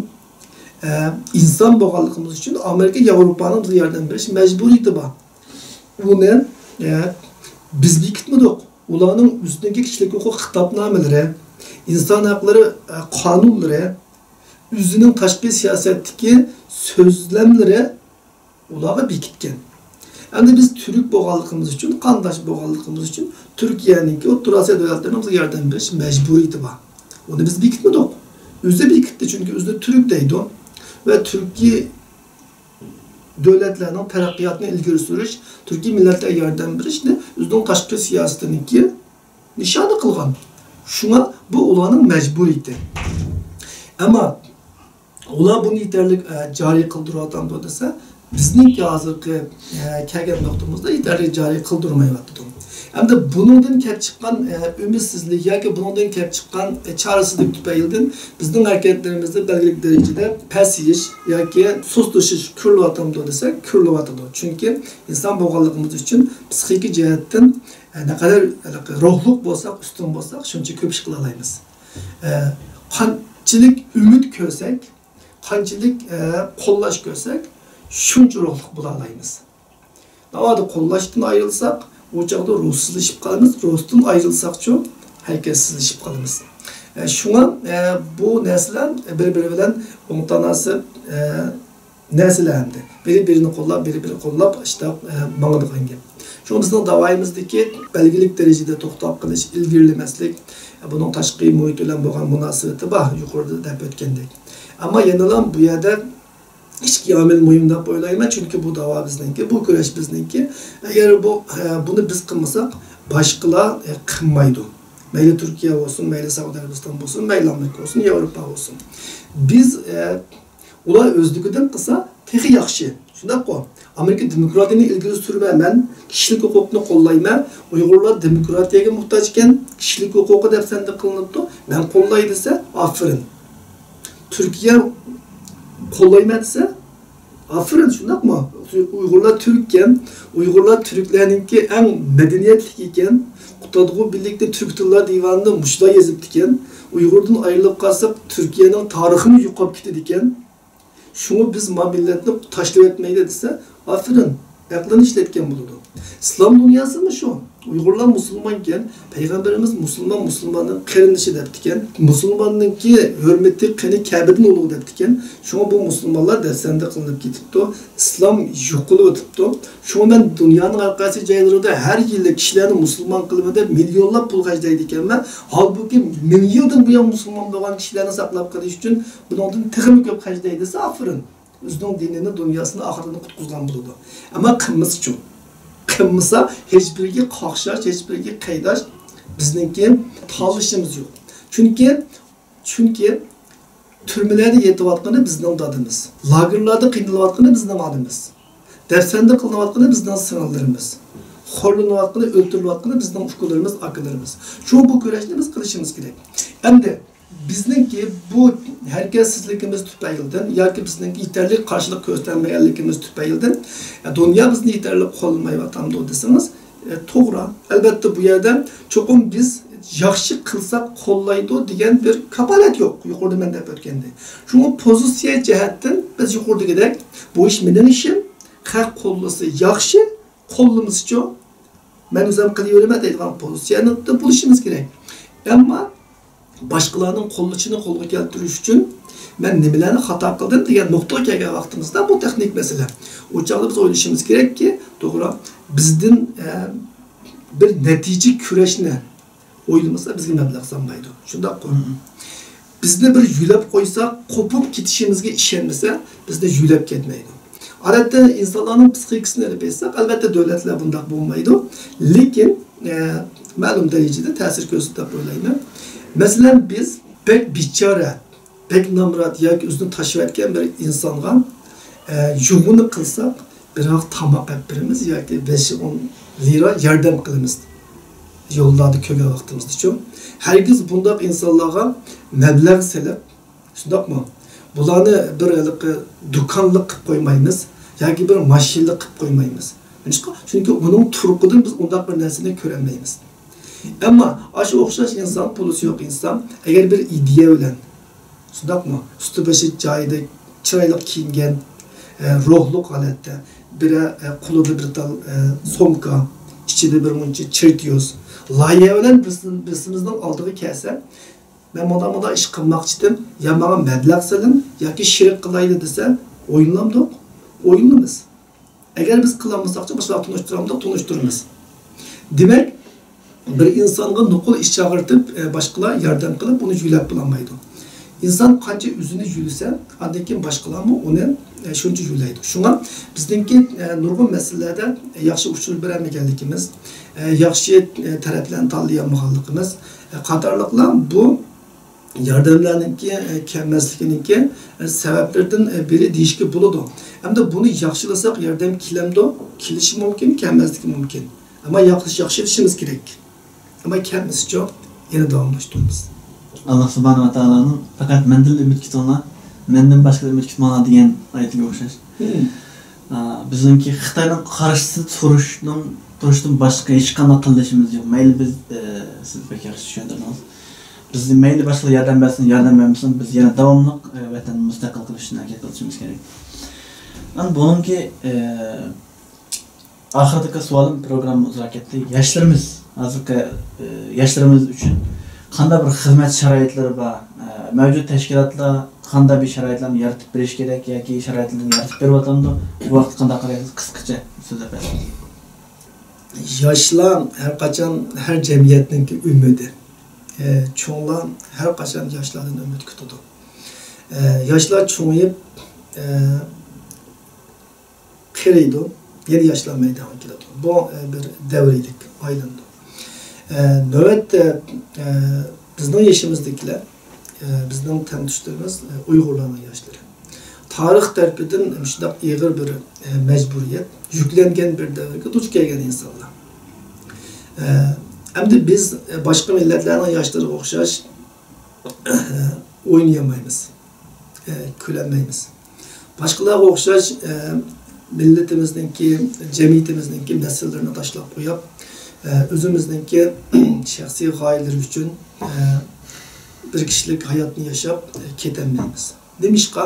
ئە، ئىنسان بولغانلىقىمىز ئۈچۈن ئامېرىكا، ياۋروپانىڭ بىزگە ياردەم بېرىش مەجبۇرىيىتى بار. ئۇنى، ئە، بىز بېكىتمىدۇق. ئۇلارنىڭ ئۆزىنىڭكى كىشىلىك ھوقۇق خىتابنامىلىرى، ئىنسان ھەقلىرى، ئە، قانۇنلىرى، ئۆزىنىڭ تاشقى سىياسەتتىكى سۆزلەملىرى ئۇلارغا بېكىتكەن. ئەمدى بىز تۈرك بولغانلىقىمىز ئۈچۈن، قانداش بولغانلىقىمىز ئۈچۈن تۈركىيەنىڭكى ئوتتۇرا ئاسىيا دۆلەتلىرىنىڭ بىزگە ياردەم بېرىش مەجبۇرىيىتى بار. ئۇنى بىز بېكىتمىدۇق. ئۆزى بېكىتتى، چۈنكى ئۆزىنى تۈرك دەيدۇ. ۋە تۈركىي دۆلەتلەرنىڭ تەرەققىياتىنى ئىلگىرى سۈرۈش، تۈركىي مىللەتلەرگە ياردەم بېرىشنى ئۆزىنىڭ تاشقى سىياسىتىنىڭكى نىشانى قىلغان. شۇڭا بۇ ئۇلارنىڭ مەجبۇرىيىتى. ئەمما ئۇلار بۇنى يېتەرلىك، ئە، جارى قىلدۇرۇۋاتامدۇ دېسە، بىزنىڭكى ھازىرقى، ئە، كەلگەن نۇقتىمىزدا يېتەرلىك جارى قىلدۇرمايۋاتىدۇ. ئەمدى بۇنىڭدىن كەپ چىققان، ئە، ئۈمىدسىزلىك ياكى بۇنىڭدىن كەپ چىققان، ئە، چارىسىزلىك تۈپەيلىدىن بىزنىڭ ھەرىكەتلىرىمىزدە بەلگىلىك دەرىجىدە پەسىيىش ياكى سۇسلىشىش كۆرۈلۈۋاتامدۇ دېسە، كۆرۈلۈۋاتىدۇ. چۈنكى ئىنسان بولغانلىقىمىز ئۈچۈن پسىخىكا جەھەتتىن، ئە، نەقەدەر روھلۇق بولساق، ئۈستۈن بولساق، شۇنچە كۆپ ئىش قىلالايمىز. ئە، قانچىلىك ئۈمىد كۆرسەك، قانچىلىك، ئە، قوللاش كۆرسەك، شۇنچە روھلۇق بولالايمىز. ناۋادا قوللاشتىن ئايرىلساق، ئۇ چاغدا روھسىزلىشىپ قالىمىز، روھتىن ئايرىلساقچۇ، ھەرىكەتسىزلىشىپ قالىمىز. شۇڭا بۇ نەرسىلەر بىر-بىرى بىلەن ئوڭتاناسىپ نەرسىلەر ئەمدى. بىرى بىرىنى قوللاپ، بىرى بىرىنى قوللاپ، ئىشتاق ماڭىدىغان گەپ. شۇڭا بىزنىڭ داۋايىمىزدىكى بەلگىلىك دەرىجىدە توختاپ قېلىش، ئىلگىرىلىمەسلىك، بۇنىڭ تاشقى مۇھىت بىلەن بولغان مۇناسىۋىتى بار، يۇقىرىدا دەپ ئۆتكەندەك. ئەمما يەنىلا بۇ يەردە ئىككى ئامىل مۇھىم دەپ ئويلايمەن، چۈنكى بۇ داۋا بىزنىڭكى، بۇ كۈرەش بىزنىڭكى. ئەگەر بۇ، بۇنى بىز قىلمىساق، باشقىلار قىلمايدۇ. مەيلى تۈركىيە بولسۇن، مەيلى سەئۇدى ئەرەبىستان بولسۇن، مەيلى ئامېرىكا بولسۇن، ياۋروپا بولسۇن. بىز، ئۇلار ئۆزلۈكىدىن قىلسا تېخى ياخشى. شۇنداققۇ؟ ئامېرىكا دېموكراتىيىنى ئىلگىرى سۈرىمەن، مەن كىشىلىك ھوقۇقنى قوللايمەن، ئۇيغۇرلار دېموكراتىيەگە موھتاج ئىكەن، كىشىلىك ھوقۇقى دەپسەندە قىلىنىپتۇ، مەن قوللاي دېسە، ئاپىرىن. تۈركىيە قوللايمەن دېسە، ئاپىرىن، شۇنداقمۇ؟ ئۇيغۇرلار تۈرككەن، ئۇيغۇرلار تۈركلەرنىڭكى ئەڭ مەدەنىيەتلىك ئىكەن، قۇتادغۇ بىرلىكتە تۈرك تىللار دىۋانىدا مۇشۇلار يېزىپتىكەن، ئۇيغۇردىن ئايرىلىپ قالساق تۈركىيەنىڭ تارىخىمۇ يوقاپ كېتىدىكەن. شۇڭا بىز ما مىللەتنى تاشلىۋەتمەيلى دېسە، ئاپىرىن، ئەقلىنى ئىشلەتكەن بولىدۇ. ئىسلام دۇنياسىمۇ شۇ. ئۇيغۇرلار مۇسۇلمانكەن، پەيغەمبىرىمىز مۇسۇلمان، مۇسۇلماننىڭ قېرىندىشى دەپتىكەن. مۇسۇلماننىڭكى ھۆرمىتى قېنى كەبىدىن ئۇلۇغ دەپتىكەن. شۇڭا بۇ مۇسۇلمانلار دەپسەندە قىلىنىپ كېتىپتۇ. ئىسلام يوقىلىۋېتىپتۇ. شۇڭا مەن دۇنيانىڭ ھەر قايسى جايلىرىدا ھەر يىلى كىشىلەرنى مۇسۇلمان قىلىمەن دەپ مىليونلاپ پۇل خەجلەيدىكەنمەن. ھالبۇكى، مىڭ يىلدىن بۇيان مۇسۇلمان بولغان كىشىلەرنى ساقلاپ قېلىش ئۈچۈن بۇنىڭدىن تېخىمۇ كۆپ خەجلەي دېسە، ئاپىرىن. ئۆزىنىڭ دىنىنى، دۇنياسىنى، ئاخىرىتىنى قۇتقۇزغان بولىدۇ. ئەمما قىلمىسىچۇ؟ قىلمىسا، ھېچبىرىگە قاقشاش، ھېچبىرىگە قەيداش بىزنىڭكى تاللىشىمىز يوق. چۈنكى، چۈنكى تۈرمىلەردە يېتىۋاتقىنى بىزنىڭ دادىمىز. لاگېرلاردا قىينىلىۋاتقىنى بىزنىڭ ئانىمىز. دەپسەندە قىلىنىۋاتقىنى بىزنىڭ سىڭىللىرىمىز. خورلىنىۋاتقىنى، ئۆلتۈرۈلۈۋاتقىنى بىزنىڭ ئۇكىلىرىمىز، ئاكىلىرىمىز. شۇ بۇ كۈرەشنى بىز قىلىشىمىز كېرەك. ئەمدى بىزنىڭكى بۇ ھەرىكەتسىزلىكىمىز تۈپەيلىدىن ياكى بىزنىڭكى يېتەرلىك قارشىلىق كۆرسەتمىگەنلىكىمىز تۈپەيلىدىن، ئە، دۇنيا بىزنى يېتەرلىك قوللىمايۋاتامدۇ دېسىڭىز، ئە، توغرا. ئەلۋەتتە، بۇ يەردە چوقۇم بىز ياخشى قىلساق قوللايدۇ دېگەن بىر كاپالەت يوق، يۇقىرىدا مەن دەپ ئۆتكەندەك. شۇڭا پوزىتسىيە جەھەتتىن بىز يۇقىرىدىكىدەك، بۇ ئىش مېنىڭ ئىشىم، خەق قوللىسا ياخشى، قوللىمىسىچۇ؟ مەن ئۆزۈم قىلىۋېرىمەن دەيدىغان پوزىتسىيەدە بولۇشىمىز كېرەك. ئەمما باشقىلارنىڭ قوللىشىنى قولغا كەلتۈرۈش ئۈچۈن مەن نېمىلەرنى خاتا قىلدىم دېگەن نۇقتىغا كەلگەن ۋاقتىمىزدا بۇ تېخنىك مەسىلە. ئۇ چاغدا بىز ئويلىشىمىز كېرەككى، توغرا، بىزدىن، ئە، بىر نەتىجە كۈرەشنى ئويلىمىسا بىزگە مەبلەغ سالمايدۇ. شۇنداققۇ؟ بىزنى بىر يۆلەپ قويسا، قوپۇپ كېتىشىمىزگە ئىشەنمىسە، بىزنى يۆلەپ كەتمەيدۇ. ئادەتتە ئىنسانلارنىڭ پسىخىكىسىنى ئېلىپ ئېيتساق، ئەلۋەتتە دۆلەتلەر بۇنداق بولمايدۇ. لېكىن، ئە، مەلۇم دەرىجىدە تەسىر كۆرسىتىدۇ دەپ ئويلايمەن. مەسىلەن، بىز بەك بىچارە، بەك نامرات ياكى ئۆزىنى تاشلىۋەتكەن بىر ئىنسانغا، ئە، يۇغۇنى قىلساق، بىراق تاماق ئەپ بېرىمىز ياكى بەش ئون لىرا ياردەم قىلىمىز. يوللاردا كۆرگەن ۋاقتىمىزدىچۇ؟ ھەرگىز بۇنداق ئىنسانلارغا مەبلەغ سېلىپ، شۇنداقمۇ؟ بۇلارنى بىر ھېلىقى دۇكانلىق قىلىپ قويمايمىز ياكى بىر ماشىنىلىق قىلىپ قويمايمىز. نېمىشقا؟ چۈنكى ئۇنىڭ تۇرقىدىن بىز ئۇنداق بىر نەرسىنى كۆرەلمەيمىز. ئەمما ئاشۇ ئوخشاش ئىنسان، پۇلىسى يوق ئىنسان، ئەگەر بىر ئىدىيە بىلەن، شۇنداقمۇ؟ ئۈستى بېشى جايىدا، چىرايلىق كىيىنگەن، ئە، روھلۇق ھالەتتە، بىرە، ئە، قولىدا بىر تال، ئە، سومكا، ئىچىدە بىر مۇنچە چېرتيوز، لايىھە بىلەن بىرسى-، بىرسىمىزنىڭ ئالدىغا كەلسە، مەن مۇنداق، مۇنداق ئىش قىلماقچىدىم، يا ماڭا مەبلەغ سېلىڭ ياكى شېرىك قىلايلى دېسە، ئويلىنامدۇق؟ ئويلىنىمىز. ئەگەر بىز قىلالمىساقچۇ، باشقىلارغا تونۇشتۇرامدۇق؟ تونۇشتۇرىمىز. دېمەك، بىر ئىنسانغا نوقۇل ئىش چاقىرتىپ، ئە، باشقىلار ياردەم قىلىپ، ئۇنى يۆلەپ بولالمايدۇ. ئىنسان قانچە ئۆزىنى يۆلىسە، ئاندىن كېيىن باشقىلارمۇ ئۇنى، ئە، شۇنچە يۆلەيدۇ. شۇڭا بىزنىڭكى، ئە، نۇرغۇن مەسىلىلەردە، ئە، ياخشى ئۇچۇر بېرەلمىگەنلىكىمىز، ئە، ياخشى، ئە، تەرەپلەرنى تاللىيالمىغانلىقىمىز، ئە، قاتارلىقلار بۇ ياردەملەرنىڭكى، ئە، كەلمەسلىكىنىڭكى، ئە، سەۋەبلىرىدىن، ئە، بىرى دېيىشكە بولىدۇ. ئەمدى بۇنى ياخشىلىساق ياردەم كېلەمدۇ؟ كېلىشى مۇمكىن، كەلمەسلىكى مۇمكىن. ئەمما ياخشى، ياخشىلىشىمىز كېرەك. ئەمما كەلمىسىچۇ، يەنە داۋاملاشتۇرىمىز. ئاللا سۇبھانەھۇ ۋە تائالانىڭ «پەقەت مەندىن ئۈمىد كۈتۈڭلار، مەندىن باشقىدىن ئۈمىد كۈتمەڭلار» دېگەن ئايىتىگە ئوخشاش. مم. ئا، بىزنىڭكى خىتاينىڭ قارشىسىدا تۇرۇشنىڭ، تۇرۇشتىن باشقا ھېچقانداق قىلىشىمىز يوق. مەيلى بىز، ئە، سىز بەك ياخشى چۈشەندۈردىڭىز. بىز مەيلى باشقىلار ياردەم بەرسۇن، ياردەم بەرمىسۇن، بىز يەنە داۋاملىق، ئە، ۋەتەننى مۇستەقىل قىلىش ئۈچۈن ھەرىكەت قىلىشىمىز كېرەك. ئەمدى بۇنىڭكى، ئە، ئاخىرىدىكى سوئالىم، پروگرامما ئۇزىراپ كەتتى. ياشلىرىمىز، ھازىرقى، ئە، ياشلىرىمىز ئۈچۈن قانداق بىر خىزمەت شارائىتلىرى بار؟ ئە، مەۋجۇت تەشكىلاتلار قانداق بىر شارائىتلارنى يارىتىپ بېرىش كېرەك ياكى شارائىتلارنى يارىتىپ بېرىۋاتامدۇ؟ بۇ ھەقتە قانداق قارايسىز؟ قىسقىچە سۆزلەپ بەرسىڭىز. ياشلار ھەر قاچان ھەر جەمئىيەتنىڭكى ئۈمىدى. ئە، چوڭلار ھەر قاچان ياشلاردىن ئۈمىد كۈتىدۇ. ئە، ياشلار چوڭىيىپ، ئە، قېرىيدۇ، يەنە ياشلار مەيدانغا كېلىدۇ. بۇ، ئە، بىر دەۋرىيلىك ئايلىنىدۇ. ئە، نۆۋەتتە، ئە، بىزنىڭ يېشىمىزدىكىلەر، ئە، بىزنىڭ تەڭتۇشلىرىمىز، ئە، ئۇيغۇرلارنىڭ ياشلىرى. تارىخ تەرىپىدىن مۇشۇنداق ئېغىر بىر، ئە، مەجبۇرىيەت يۈكلەنگەن بىر دەۋرگە دۇچ كەلگەن ئىنسانلار. ئە، ئەمدى بىز، ئە، باشقا مىللەتلەرنىڭ ياشلىرىغا ئوخشاش، ئە، ئوينىيالمايمىز. ئە، كۈلەلمەيمىز. باشقىلارغا ئوخشاش، ئە، مىللىتىمىزنىڭكى، جەمئىيىتىمىزنىڭكى مەسىلىلىرىنى تاشلاپ قويۇپ، ئە، ئۆزىمىزنىڭكى شەخسىي غايىلىرى ئۈچۈن، ئە، بىر كىشىلىك ھاياتنى ياشاپ، ئە، كېتەلمەيمىز. نېمىشقا؟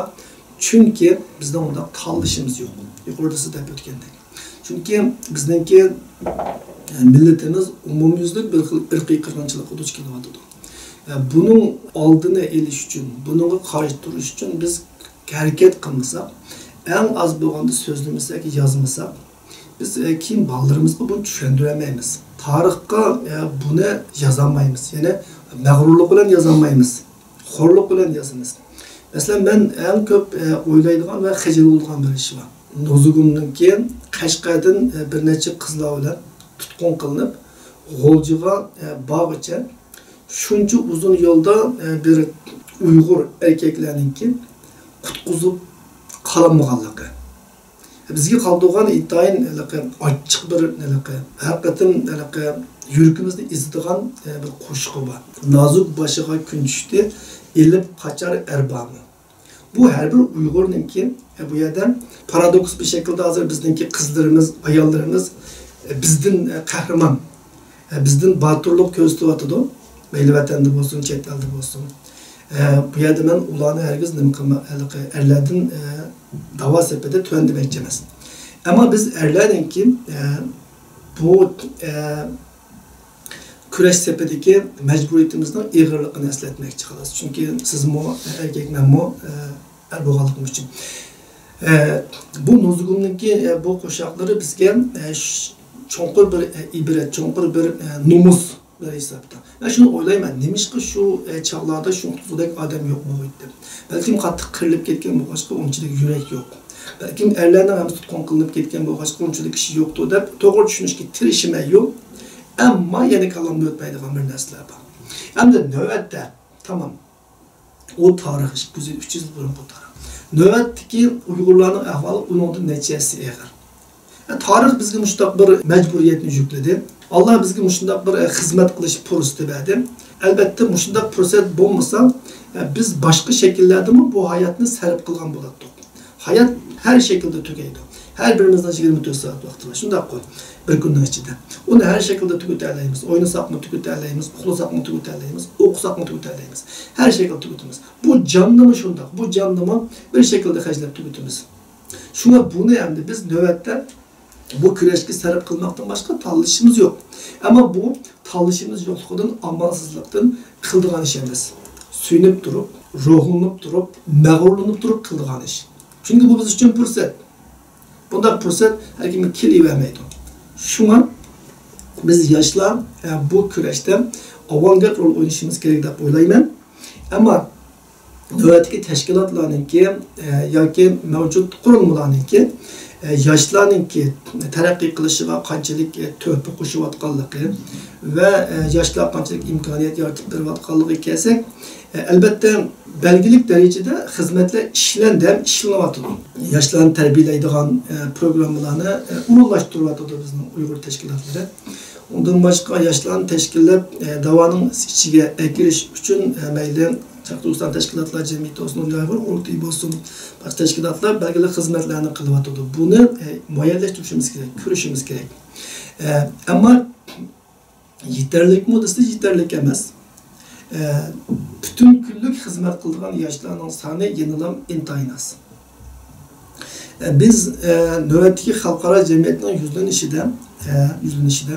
چۈنكى بىزنىڭ ئۇنداق تاللىشىمىز يوق. يۇقىرىدا سىز دەپ ئۆتكەندەك. چۈنكى بىزنىڭكى، ئە، مىللىتىمىز ئومۇميۈزلۈك بىر خىل ئىرقىي قىرغىنچىلىققا دۇچ كېلىۋاتىدۇ. ئە، بۇنىڭ ئالدىنى ئېلىش ئۈچۈن، بۇنىڭغا قارشى تۇرۇش ئۈچۈن بىز ھەرىكەت قىلمىساق، ئەڭ ئاز بولغاندا سۆزلىمىسەك، يازمىساق، بىز، ئە، كېيىن بالىلىرىمىزغا بۇنى چۈشەندۈرەلمەيمىز. تارىخقا، ئە، بۇنى يازالمايمىز. يەنى مەغرۇرلۇق بىلەن يازالمايمىز. خورلۇق بىلەن يازىمىز. مەسىلەن، مەن ئەڭ كۆپ، ئە، ئويلايدىغان ۋە خىجىل بولىدىغان بىر ئىش بار. نوزۇگۇمنىڭكى قەشقەردىن، ئە، بىر نەچچە قىزلار بىلەن تۇتقۇن قىلىنىپ، غۇلجىغا، ئە، بارغۇچە شۇنچە ئۇزۇن يولدا، ئە، بىر ئۇيغۇر ئەركەكلەرنىڭكى قۇتقۇزۇپ قالالمىغانلىقى. بىزگە قالدۇرغان ئىنتايىن ھېلىقى ئاچچىق بىر ھېلىقى، ھەر قېتىم ھېلىقى يۈرىكىمىزنى ئېزىدىغان، ئە، بىر قوشۇقى بار. نازۇك باشىغا كۈن چۈشتى، ئېلىپ قاچار ئەر بارمۇ؟ بۇ ھەر بىر ئۇيغۇرنىڭكى، ئە، بۇ يەردە پارادوكس بىر شەكىلدە ھازىر بىزنىڭكى قىزلىرىمىز، ئاياللىرىمىز، ئە، بىزدىن، ئە، قەھرىمان، ئە، بىزدىن باتۇرلۇق كۆرسىتىۋاتىدۇ. مەيلى ۋەتەندە بولسۇن، چەت ئەلدە بولسۇن. ئە، بۇ يەردە مەن ئۇلارنى ھەرگىز نېمە قىلما-، ھېلىقى ئەرلەردىن، ئە، داۋا سېپىدە تۆۋەن دېمەكچى ئەمەس. ئەمما بىز ئەرلەرنىڭكى، ئە، بۇ، ئە، كۈرەش سېپىدىكى مەجبۇرىيىتىمىزنىڭ ئېغىرلىقىنى ئەسلەتمەكچى، خالاس. چۈنكى سىزمۇ ئەركەك، مەنمۇ، ئە، ئەر بولغانلىقىم ئۈچۈن. ئە، بۇ نوزۇگۇمنىڭكى، ئە، بۇ قوشاقلىرى بىزگە، ئە، ش-، چوڭقۇر بىر، ئە، ئىبرەت، چوڭقۇر بىر، ئە، نومۇس بىر ھېسابتا. مەن شۇنى ئويلايمەن، نېمىشقا شۇ، ئە، چاغلاردا شۇنچىلىك ئادەم يوق بولغىيتتى؟ بەلكىم قاتتىق قىرىلىپ كەتكەن بولغاچقا ئۇنچىلىك يۈرەك يوق. بەلكىم ئەرلەرنىڭ ھەممىسى تۇتقۇن قىلىنىپ كەتكەن بولغاچقا ئۇنچىلىك كىشى يوقتۇ دەپ توغرا چۈشىنىشكە تىرىشىمەن-يۇ. ئەمما يەنە كاللامدىن ئۆتمەيدىغان بىر نەرسىلەر بار. ئەمدى نۆۋەتتە، تامام. ئۇ تارىخ ئىككى يۈز يىل، ئۈچ يۈز يىل بۇرۇنقى تارىخ. نۆۋەتتىكى ئۇيغۇرلارنىڭ ئەھۋالى ئۇنىڭدىن نەچچە ھەسسە ئېغىر. تارىخ بىزگە مۇشۇنداق بىر مەجبۇرىيەتنى يۈكلىدى. ئاللا بىزگە مۇشۇنداق بىر، ئە، خىزمەت قىلىش پۇرسىتى بەردى. ئەلبەتتە، مۇشۇنداق پۇرسەت بولمىسا، ئە، بىز باشقا شەكىللەردىمۇ بۇ ھاياتنى سەرپ قىلغان بولاتتۇق. ھايات ھەر شەكىلدە تۈگەيدۇ. ھەر بىرىمىزنىڭ يىگىرمە تۆت سائەت ۋاقتى بار. شۇنداققۇ؟ بىر كۈننىڭ ئىچىدە. ئۇنى ھەر شەكىلدە تۈگىتەلەيمىز. ئوينىساقمۇ تۈگىتەلەيمىز، ئۇخلىساقمۇ تۈگىتەلەيمىز، ئوقۇساقمۇ تۈگىتەلەيمىز. ھەر شەكىلدە تۈگىتىمىز. بۇ جاننىمۇ شۇنداق. بۇ جاننىمۇ بىر شەكىلدە خەجلەپ تۈگىتىمىز. شۇڭا بۇنى ئەمدى بىز نۆۋەتتە بۇ كۈرەشكە سەرپ قىلماقتىن باشقا تاللىشىمىز يوق. ئەمما بۇ تاللىشىمىز يوقلۇقىدىن، ئامالسىزلىقتىن قىلىدىغان ئىش ئەمەس. سۆيۈنۈپ تۇرۇپ، روھلىنىپ تۇرۇپ، مەغرۇرلىنىپ تۇرۇپ قىلىدىغان ئىش. چۈنكى بۇ بىز ئۈچۈن پۇرسەت. بۇنداق پۇرسەت ھەر كىمگە كېلىۋەرمەيدۇ. شۇڭا بىز ياشلار، ئە، بۇ كۈرەشتە ئاۋانگارت رول ئوينىشىمىز كېرەك دەپ ئويلايمەن. ئەمما نۆۋەتتىكى تەشكىلاتلارنىڭكى، ئە، ياكى مەۋجۇت قۇرۇلمىلارنىڭكى، ئە، ياشلارنىڭكى تەرەققىي قىلىشىغا قانچىلىك، ئە، تۆھپە قوشۇۋاتقانلىقى ۋە، ئە، ياشلارغا قانچىلىك ئىمكانىيەت يارىتىپ بېرىۋاتقانلىقىغا كەلسەك، ئە، ئەلبەتتە، بەلگىلىك دەرىجىدە خىزمەتلەر ئىشلەندى ھەم ئىشلىنىۋاتىدۇ. ياشلارنى تەربىيەلەيدىغان، ئە، پروگراممىلارنى، ئە، ئورۇنلاشتۇرۇۋاتىدۇ بىزنىڭ ئۇيغۇر تەشكىلاتلىرى. ئۇندىن باشقا ياشلارنى تەشكىللەپ، ئە، داۋانىڭ ئىچىگە ئەكىرىش ئۈچۈن، ئە، مەيلى شەرقىي تۈركىستان تەشكىلاتلار جەمئىيىتى بولسۇن، ئۇيغۇر قۇرۇلتىيى بولسۇن، باشقا تەشكىلاتلار بەلگىلىك خىزمەتلەرنى قىلىۋاتىدۇ. بۇنى، ئە، مۇئەييەنلەشتۈرۈشىمىز كېرەك، كۆرۈشىمىز كېرەك. ئە، ئەمما يېتەرلىكمۇ دېسە، يېتەرلىك ئەمەس. ئە، پۈتۈن كۈنلۈك خىزمەت قىلىدىغان ياشلارنىڭ سانى يەنىلا ئىنتايىن ئاز. ئە، بىز، ئە، نۆۋەتتىكى خەلقئارا جەمئىيەتنىڭ يۈزلىنىشىدە، ئە، يۈزلىنىشىدە،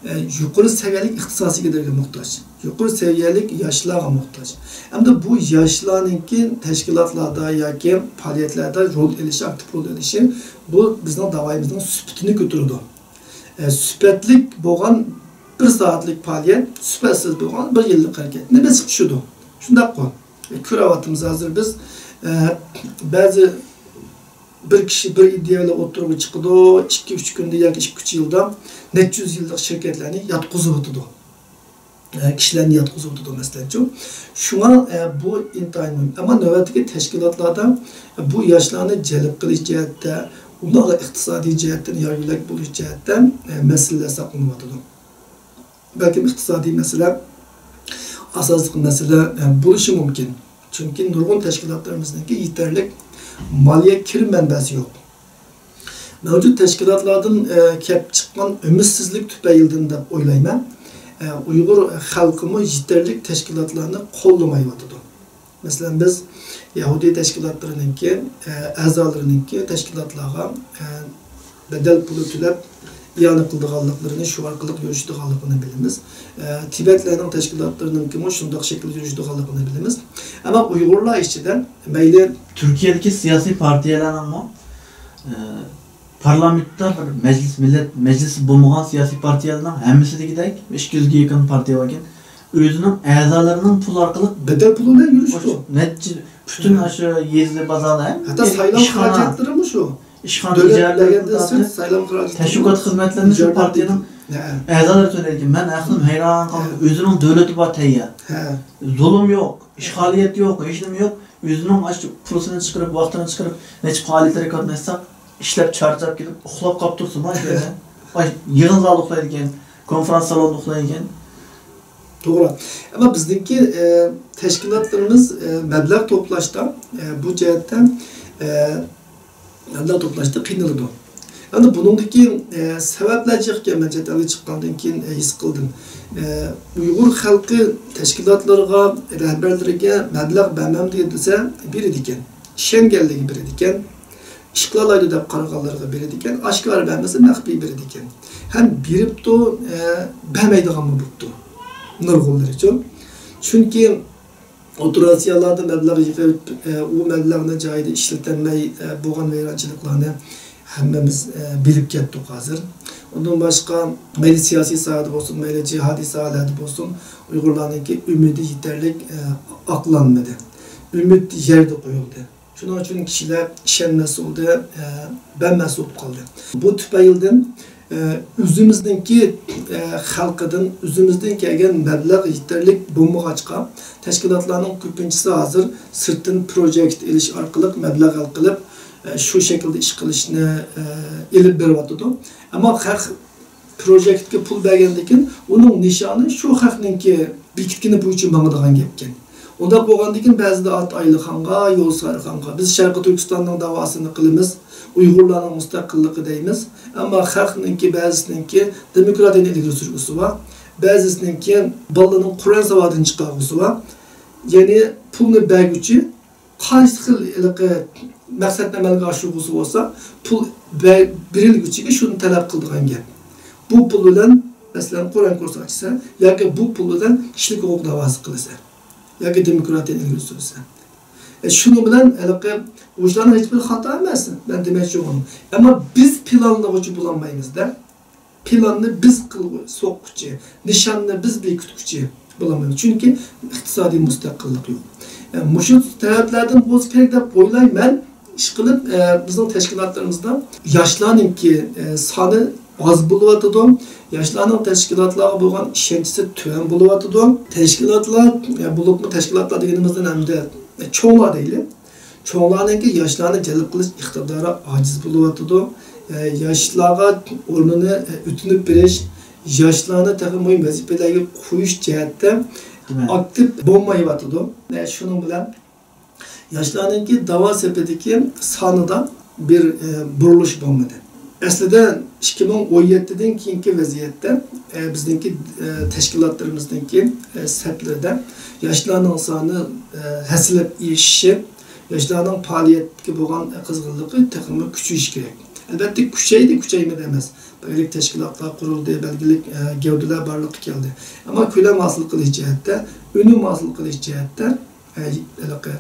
ئە، يۇقىرى سەۋىيەلىك ئىختىساسىي كادىرغا موھتاج. يۇقىرى سەۋىيەلىك ياشلارغا موھتاج. ئەمدى بۇ ياشلارنىڭكى تەشكىلاتلاردا ياكى پائالىيەتلەردە رول ئېلىشى، ئاكتىپ رول ئېلىشى، بۇ بىزنىڭ داۋايىمىزنىڭ سۈپىتىنى كۆتۈرىدۇ. ئە، سۈپەتلىك بولغان بىر سائەتلىك پائالىيەت سۈپەتسىز بولغان بىر يىللىق ھەرىكەتنى بېسىپ چۈشىدۇ. شۇنداققۇ؟ ئە، كۆرۈۋاتىمىز ھازىر بىز، ئە، بەزى بىر كىشى بىر ئىدىيە بىلەن ئوتتۇرىغا چىقىدۇ، ئىككى، ئۈچ كۈندە ياكى ئىككى، ئۈچ يىلدا نەچچە يۈز يىللىق شىركەتلەرنى ياتقۇزۇۋېتىدۇ. ئە، كىشىلەرنى ياتقۇزۇۋېتىدۇ، مەسىلەنچۇ. شۇڭا، ئە، بۇ ئىنتايىن مۇھىم. ئەمما نۆۋەتتىكى تەشكىلاتلاردا، ئە، بۇ ياشلارنى جەلپ قىلىش جەھەتتە، ئۇلارغا ئىقتىسادىي جەھەتتىن يار-يۆلەك بولۇش جەھەتتە، ئە، مەسىلىلەر ساقلىنىۋاتىدۇ. بەلكىم ئىقتىسادىي مەسىلە ئاساسلىق مەسىلە، ئە، بولۇشى مۇمكىن. چۈنكى نۇرغۇن تەشكىلاتلىرىمىزنىڭكى يېتەرلىك مالىيە كىرىم مەنبەسى يوق. مەۋجۇت تەشكىلاتلاردىن، ئە، كەپ چىققان ئۈمىدسىزلىك تۈپەيلىدىن دەپ ئويلايمەن. ئە، ئۇيغۇر خەلقىمۇ يېتەرلىك تەشكىلاتلارنى قوللىمايۋاتىدۇ. مەسىلەن، بىز يەھۇدىي تەشكىلاتلىرىنىڭكى، ئە، ئەزالىرىنىڭكى تەشكىلاتلارغا، ئە، بەدەل پۇلى تۆلەپ، ئىئانە قىلىدىغانلىقلىرىنى، شۇ ئارقىلىق يۈرۈشىدىغانلىقىنى بىلىمىز. ئە، تىبەتلەرنىڭ تەشكىلاتلىرىنىڭكىمۇ شۇنداق شەكىلدە يۈرۈشىدىغانلىقىنى بىلىمىز. ئەمما ئۇيغۇرلار ئىچىدە مەيلى تۈركىيەدىكى سىياسىي پارتىيەلەرنىڭمۇ، ئە، پارلامېنتتا بىر مەجلىس، مىللەت مەجلىسى بولمىغان سىياسىي پارتىيەلەرنىڭ ھەممىسى دېگۈدەك، ئىككى يۈزگە يېقىن پارتىيە باركەن، ئۆزىنىڭ ئەزالىرىنىڭ پۇلى ئارقىلىق بەدەل پۇلى بىلەن يۈرۈشتى. نەچچە، پۈتۈن ئاشۇ يېزا، بازاردا ھەممە ھەتتا سايلام ئىشخانا، خىراجەتلىرىمۇ شۇ. ئىشخانا دۆلەت ئىجارىدىن بەرگەندىن تارتىپ، سىرت سايلام خىراجىتى تەشۋىقات خىزمەتلىرىنى شۇ ئىجارىدىن پارتىيەنىڭ ھە. ئەزالىرى تۆلەيدىكەن. مەن ئەقلىم ھەيران قالدىم. ھە. ئۆزىنىڭ دۆلىتى بار تەييار. ھە. زۇلۇم يوق، ئىشغالىيەت يوق، ھېچنېمە يوق. ئۆزىنىڭ ئاشۇ پۇلىسىنى چىقىرىپ، ۋاقتىنى چىقىرىپ، نەچچە پائالىيەتلەرگە قاتناشساق، ئىشلەپ چارچاپ كېلىپ، ئۇخلاپ قاپتۇرسىمۇ، ھە. ئاي، يىغىن زالىدا ئۇخلايدىكەن، كونفرانس سالوندا ئۇخلايدىكەن. توغرا. ئەمما بىزنىڭكى، ئە، تەشكىلاتلىرىمىز، ئە، مەبلەغ توپلاشتا، ئە، بۇ جەھەتتە، ئە، مەبلەغ توپلاشتا قىينىلىدۇ. ئەمدى بۇنىڭدىكى، ئە، سەۋەبلەر جىقكەن، مەن چەت ئەلگە چىققاندىن كېيىن، ئە، ھېس قىلدىم. ئە، ئۇيغۇر خەلقى تەشكىلاتلىرىغا، رەھبەرلىرىگە مەبلەغ بەرمەمدۇ دېسە، بېرىدىكەن. ئىشەنگەنلىرىگە بېرىدىكەن. ئىش قىلالايدۇ دەپ قارىغانلىرىغا بېرىدىكەن، ئاشكارا بەرمىسە مەخپىي بېرىدىكەن. ھەم بېرىپتۇ، ئە، بەرمەيدىغانمۇ بوپتۇ نۇرغۇنلىرىچۇ. چۈنكى ئوتتۇرا ئاسىيالاردا مەبلەغ يىغىپ، ئە، ئۇ مەبلەغنى جايىدا ئىشلىتەلمەي، ئە، بولغان ۋەيرانچىلىقلارنى ھەممىمىز، ئە، بىلىپ كەتتۇق ھازىر. ئۇندىن باشقا مەيلى سىياسىي ساھەدە بولسۇن، مەيلى جىھادىي ساھەلەردە بولسۇن، ئۇيغۇرلارنىڭكى ئۈمىدى يېتەرلىك، ئە، ئاقلانمىدى. ئۈمىد يەردە قويۇلدى. شۇنىڭ ئۈچۈن كىشىلەر ئىشەنمەس بولدى، ئە، بەرمەس بولۇپ قالدى. بۇ تۈپەيلىدىن، ئە، ئۆزىمىزنىڭكى، ئە، خەلقىدىن، ئۆزىمىزدىن كەلگەن مەبلەغ يېتەرلىك بولمىغاچقا، تەشكىلاتلارنىڭ كۆپىنچىسى ھازىر سىرتتىن پروجېكت ئېلىش ئارقىلىق مەبلەغ ھەل قىلىپ، ئە، شۇ شەكىلدە ئىش قىلىشنى، ئە، ئېلىپ بېرىۋاتىدۇ. ئەمما خەق پروجېكتكە پۇل بەرگەندىن كېيىن، ئۇنىڭ نىشانى شۇ خەقنىڭكى بېكىتكىنى بويىچە ماڭىدىغان گەپكەن. ئۇنداق بولغاندىن كېيىن، بەزىدە ئاتا ئايلىخانغا، يول سارىخانغا، بىز شەرقىي تۈركىستاننىڭ داۋاسىنى قىلىمىز، ئۇيغۇرلارنىڭ مۇستەقىللىقى دەيمىز، ئەمما خەقنىڭكى، بەزىسىنىڭكى دېموكراتىيەنى ئىلگىرى سۈرگۈسى بار، بەزىسىنىڭكى بالىلىرىنىڭ قۇرئان ساۋادىنى چىقارغۇسى بار. يەنى پۇلنى بەرگۈچى قايسى خىل ھېلىقى مەقسەتنى ئەمەلگە ئاشۇرغۇسى بولسا، پۇل بە-، بېرىلگۈچىگە شۇنى تەلەپ قىلىدىغان گەپ. بۇ پۇل بىلەن، مەسىلەن، قۇرئان كۇرسى ئاچىسەن ياكى بۇ پۇل بىلەن كىشىلىك ھوقۇق داۋاسى قىلىسەن ياكى دېموكراتىيەنى ئىلگىرى سۈرىسەن. ئە، شۇنىڭ بىلەن ھېلىقى ئۇ ئىشلارنىڭ ھېچبىرى خاتا ئەمەس، مەن دېمەكچى بولغىنىم. ئەمما بىز پىلانلىغۇچى بولالمايمىز-دە. پىلاننى بىز قىلغۇ-، سوققۇچى، نىشاننى بىز بېكىتكۈچى بولالمايمىز. چۈنكى ئىقتىسادىي مۇستەقىللىق يوق. ئە، مۇشۇ تەرەپلەردىن بولسا كېرەك دەپ ئويلايمەن. ئىشقىلىپ، ئە، بىزنىڭ تەشكىلاتلىرىمىزدا ياشلارنىڭكى، ئە، سانى ئاز بولۇۋاتىدۇ. ياشلارنىڭ تەشكىلاتلارغا بولغان ئىشەنچىسى تۆۋەن بولۇۋاتىدۇ. تەشكىلاتلار، ئە، بولۇپمۇ تەشكىلاتلار دېگىنىمىزدىن ئەمدى، ئە، چوڭلار دەيلى. چوڭلارنىڭكى ياشلارنى جەلپ قىلىش ئىقتىدارى ئاجىز بولۇۋاتىدۇ. ئە، ياشلارغا ئورنىنى، ئە، ئۆتۈنۈپ بېرىش، ياشلارنى تېخىمۇ مۇھىم ۋەزىپىلەرگە قويۇش جەھەتتە ئاكتىپ بولمايۋاتىدۇ. ئە، شۇنىڭ بىلەن ياشلارنىڭكى داۋا سېپىدىكى سانىدا بىر، ئە، بۇرۇلۇش بولمىدى. ئەسلىدە ئىككى مىڭ ئون يەتتىدىن كېيىنكى ۋەزىيەتتە، ئە، بىزنىڭكى، ئە، تەشكىلاتلىرىمىزنىڭكى، ئە، سەپلىرىدە ياشلارنىڭ سانى، ئە، ھەسسىلەپ ئېشىشى، ياشلارنىڭ پائالىيەتكە بولغان قىزغىنلىقى تېخىمۇ كۈچىيىشى كېرەك. ئەلۋەتتە، كۈچەيدى، كۈچەيمىدى ئەمەس. بەلگىلىك تەشكىلاتلار قۇرۇلدى، بەلگىلىك، ئە، گەۋدىلەر بارلىققا كەلدى. ئەمما كۆلەم ھاسىل قىلىش جەھەتتە، ئۈنۈم ھاسىل قىلىش جەھەتتە، ئە، ھېلىقى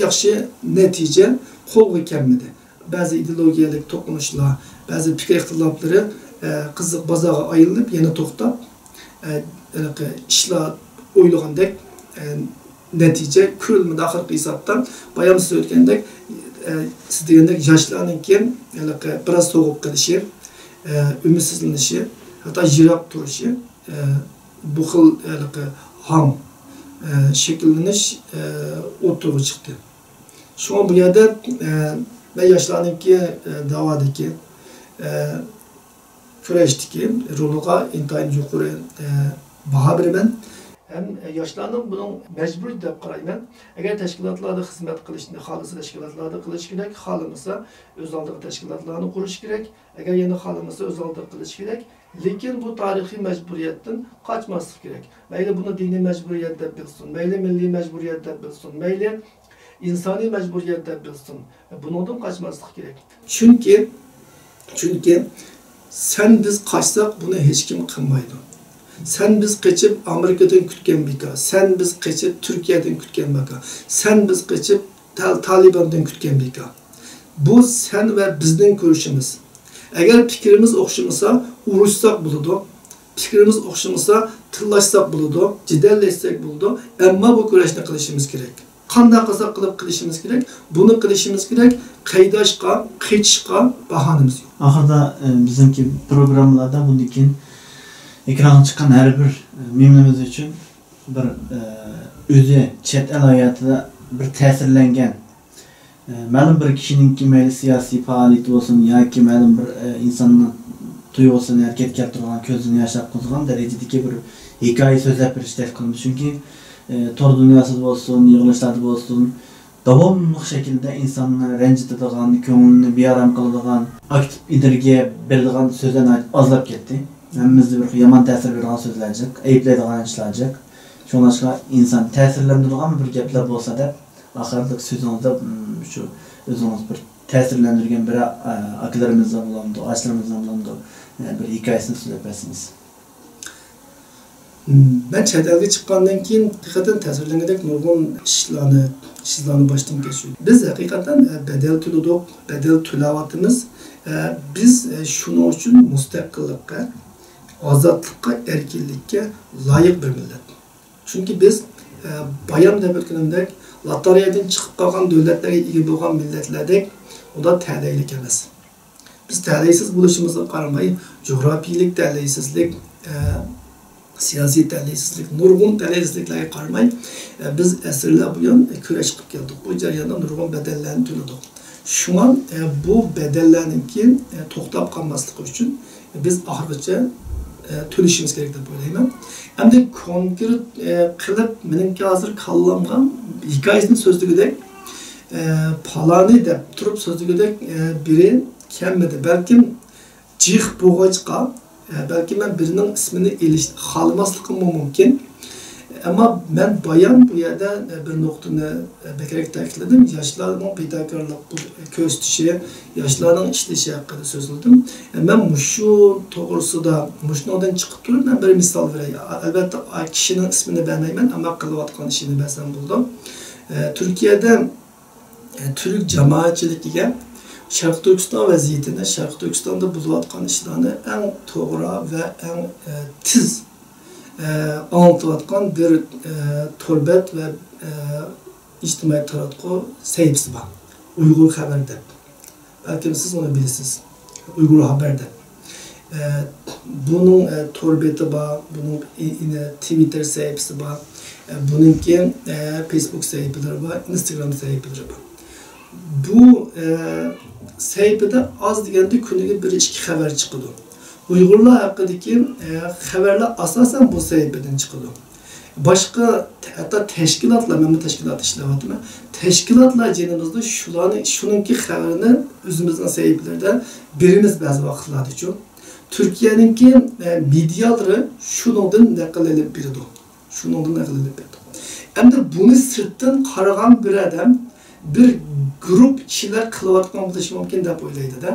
ياخشى نەتىجە قولغا كەلمىدى. بەزى ئىدېئولوگىيەلىك توقۇنۇشلار، بەزى پىكىر ئىختىلاپلىرى، ئە، قىزىق بازارغا ئايلىنىپ، يەنە توختاپ، ئە، ھېلىقى ئىشلار ئويلىغاندەك، ئە، نەتىجە كۆرۈلمىدى. ئاخىرقى ھېسابتا، بايام سىز ئۆتكەندەك، ئە، سىز دېگەندەك ياشلارنىڭكى ھېلىقى بىراز سوغۇپ قېلىشى، ئە، ئۈمىدسىزلىنىشى، ھەتتا يىراق تۇرۇشى، ئە، بۇ خىل ھېلىقى ھاڭ، ئە، شەكىللىنىش، ئە، ئوتتۇرىغا چىقتى. شۇڭا بۇ يەردە، ئە، مەن ياشلارنىڭكى، ئە، داۋادىكى، ئە، كۈرەشتىكى رولىغا ئىنتايىن يۇقىرى، ئە، باھا بېرىمەن. ھەم ياشلارنىڭ بۇنىڭ مەجبۇرىيىتى دەپ قارايمەن. ئەگەر تەشكىلاتلاردا خىزمەت قىلىشنى خالىسا، تەشكىلاتلاردا قىلىشى كېرەك، خالىمىسا، ئۆز ئالدىغا تەشكىلاتلارنى قۇرۇشى كېرەك. ئەگەر يەنە خالىمىسا، ئۆز ئالدىغا قىلىشى كېرەك. لېكىن بۇ تارىخىي مەجبۇرىيەتتىن قاچماسلىق كېرەك. مەيلى بۇنى دىنىي مەجبۇرىيەت دەپ بىلسۇن، مەيلى مىللىي مەجبۇرىيەت دەپ بىلسۇن، مەيلى ئىنسانىي مەجبۇرىيەت دەپ بىلسۇن، بۇنىڭدىن قاچماسلىق كېرەك. چۈنكى، چۈنكى سەن بىز قاچساق، بۇنى ھېچكىم قىلمايدۇ. سەن بىز قېچىپ ئامېرىكىدىن كۈتكەن بىكار، سەن بىز قېچىپ تۈركىيەدىن كۈتكەن بىكار، سەن بىز قېچىپ تا-، تالىباندىن كۈتكەن بىكار. بۇ سەن ۋە بىزنىڭ كۈرىشىمىز. ئەگەر پىكرىمىز ئوخشىمىسا، ئۇرۇشساق بولىدۇ. پىكرىمىز ئوخشىمىسا، تىللاشساق بولىدۇ، جېدەللەشسەك بولىدۇ. ئەمما بۇ كۈرەشنى قىلىشىمىز كېرەك. قانداق قىلساق قىلىپ قىلىشىمىز كېرەك. بۇنى قىلىشىمىز كېرەك. قايداشقا، قېچىشقا باھانىمىز يوق. ئاخىرىدا، ئە، بىزنىڭكى پروگراممىلاردا بۇندىن كېيىن ئېكرانغا چىققان ھەر بىر، ئە، مېھمىنىمىز ئۈچۈن بىر، ئە، ئۆزى چەت ئەل ھاياتىدا بىر تەسىرلەنگەن، ئە، مەلۇم بىر كىشىنىڭكى مەيلى سىياسىي پائالىيىتى بولسۇن ياكى مەلۇم بىر، ئە، ئىنساننىڭ تۇيغۇسىنى ھەرىكەتكە كەلتۈرىدىغان، كۆزىنى ياش ئاققۇزىدىغان دەرىجىدىكى بىر ھېكايە سۆزلەپ بېرىشنى تەكلىپ قىلىمىز. چۈنكى، ئە، تور دۇنياسىدا بولسۇن، يىغىلىشلاردا بولسۇن، داۋاملىق شەكىلدە ئىنساننى رەنجىتىدىغان، كۆڭلىنى بىئارام قىلىدىغان، ئاكتىپ ئېنېرگىيە بېرىدىغان سۆزلەر ناھايىتى ئازلاپ كەتتى. ھەممىمىزدە بىر يامان تەسىر بېرىدىغان سۆزلەر جىق، ئەيىبلەيدىغان ئىشلار جىق. شۇڭلاشقا ئىنسان تەسىرلەندۈرىدىغان بىر گەپلەر بولسا دەپ، ئاخىرلىق سۆزىڭىزدە، م، شۇ ئۆزىڭىز بىر تەسىرلەندۈرگەن بىر، ئا، ئاكىلىرىمىزنىڭ بولامدۇ، ئاچىلىرىمىزنىڭ بولامدۇ، ئە، بىر ھېكايىسىنى سۆزلەپ بەرسىڭىز. مەن چەت ئەلگە چىققاندىن كېيىن ھەقىقەتەن تەسىرلەنگۈدەك نۇرغۇن ئىشلارنى، ئىشلارنى باشتىن كەچۈردۈم. بىز ھەقىقەتەن، ئە، بەدەل تۆلىدۇق، بەدەل تۆلەۋاتىمىز. ئە، بىز، ئە، شۇنىڭ ئۈچۈن مۇستەقىللىققا، ئازادلىققا، ئەركىنلىككە لايىق بىر مىللەت. چۈنكى بىز، ئە، بايام دەپ ئۆتكىنىمدەك، لاتارىيەدىن چىقىپ قالغان دۆلەتلەرگە ئىگە بولغان مىللەتلەردەك ئۇنداق تەلەيلىك ئەمەس. بىز تەلەيسىز بولۇشىمىزغا قارىماي، جۇغراپىيىلىك تەلەيسىزلىك، ئە، سىياسىي تەلەيسىزلىك، نۇرغۇن تەلەيسىزلىكلەرگە قارىماي، ئە، بىز ئەسىرلەر بۇيان كۈرەش قىلىپ كەلدۇق. بۇ جەرياندا نۇرغۇن بەدەللەرنى تۆلىدۇق. شۇڭا، ئە، بۇ بەدەللەرنىڭكى، ئە، توختاپ قالماسلىقى ئۈچۈن بىز ئاخىرغىچە، ئە، تۆلىشىمىز كېرەك دەپ ئويلايمەن. ئەمدى كونكرېت، ئە، قىلىپ مېنىڭكى ھازىر كاللامغا ھېكايىسىنى سۆزلىگۈدەك، ئە، پالانى دەپ تۇرۇپ سۆزلىگۈدەك، ئە، بىرى كەلمىدى. بەلكىم جىق بولغاچقا، ئە، بەلكىم مەن بىرىنىڭ ئىسمىنى ئېلىشنى خالىماسلىقىممۇ مۇمكىن. ئەمما مەن بايام بۇ يەردە، ئە، بىر نۇقتىنى، ئە، بەكرەك تەكىتلىدىم. ياشلارنىڭ پىداكارلىق بۇ-، كۆرسىتىشى، ياشلارنىڭ ئىشلىشى ھەققىدە سۆزلىدىم. ئە، مەن مۇشۇ توغرىسىدا، مۇشۇنىڭدىن چىقىپ تۇرۇپ مەن بىر مىسال بېرەي. ئەلۋەتتە، ئا، كىشىنىڭ ئىسمىنى بەرمەيمەن، ئەمما قىلىۋاتقان ئىشىنى بەرسەم بولىدۇ. ئە، تۈركىيەدە ئە، تۈرك جامائەتچىلىكىگە شەرقىي تۈركىستان ۋەزىيىتىنى، شەرقىي تۈركىستاندا بولۇۋاتقان ئىشلارنى ئەڭ توغرا ۋە ئەڭ، ئە، تېز، ئە، ئاڭلىتىۋاتقان بىر، ئە، تور بەت ۋە، ئە، ئىجتىمائىي تاراتقۇ سەھىپىسى بار. ئۇيغۇر خەۋەر دەپ. بەلكىم سىز ئۇنى بىلىسىز. ئۇيغۇر خەۋەر دەپ. ئە، بۇنىڭ، ئە، تور بېتى بار، بۇنىڭ ئى-، ئىنى، تىۋىتتېر سەھىپىسى بار، ئە، بۇنىڭكى، ئە، فېيسبۇك سەھىپىلىرى بار، ئىنستاگرام سەھىپىلىرى بار. بۇ، ئە، سەھىپىدە ئاز دېگەندە كۈنىگە بىر ئىككى خەۋەر چىقىدۇ. ئۇيغۇرلار ھەققىدىكى، ئە، خەۋەرلەر ئاساسەن بۇ سەھىپىدىن چىقىدۇ. باشقا، ھەتتا تەشكىلاتلار، مەنمۇ تەشكىلاتتا ئىشلەۋاتىمەن. تەشكىلاتلار جېنىمىزدا شۇلارنى، شۇنىڭكى خەۋىرىنى ئۆزىمىزنىڭ سەھىپىلىرىدە بېرىمىز بەزى ۋاقىتلاردىچۇ. تۈركىيەنىڭكى، ئە، مېدىيالىرى شۇنىڭدىن نەقىل ئېلىپ بېرىدۇ. شۇنىڭدىن نەقىل ئېلىپ بېرىدۇ. ئەمدى بۇنى سىرتتىن قارىغان بىر ئادەم بىر گۇرۇپ كىشىلەر قىلىۋاتقان بولۇشى مۇمكىن دەپ ئويلايدۇ-دە.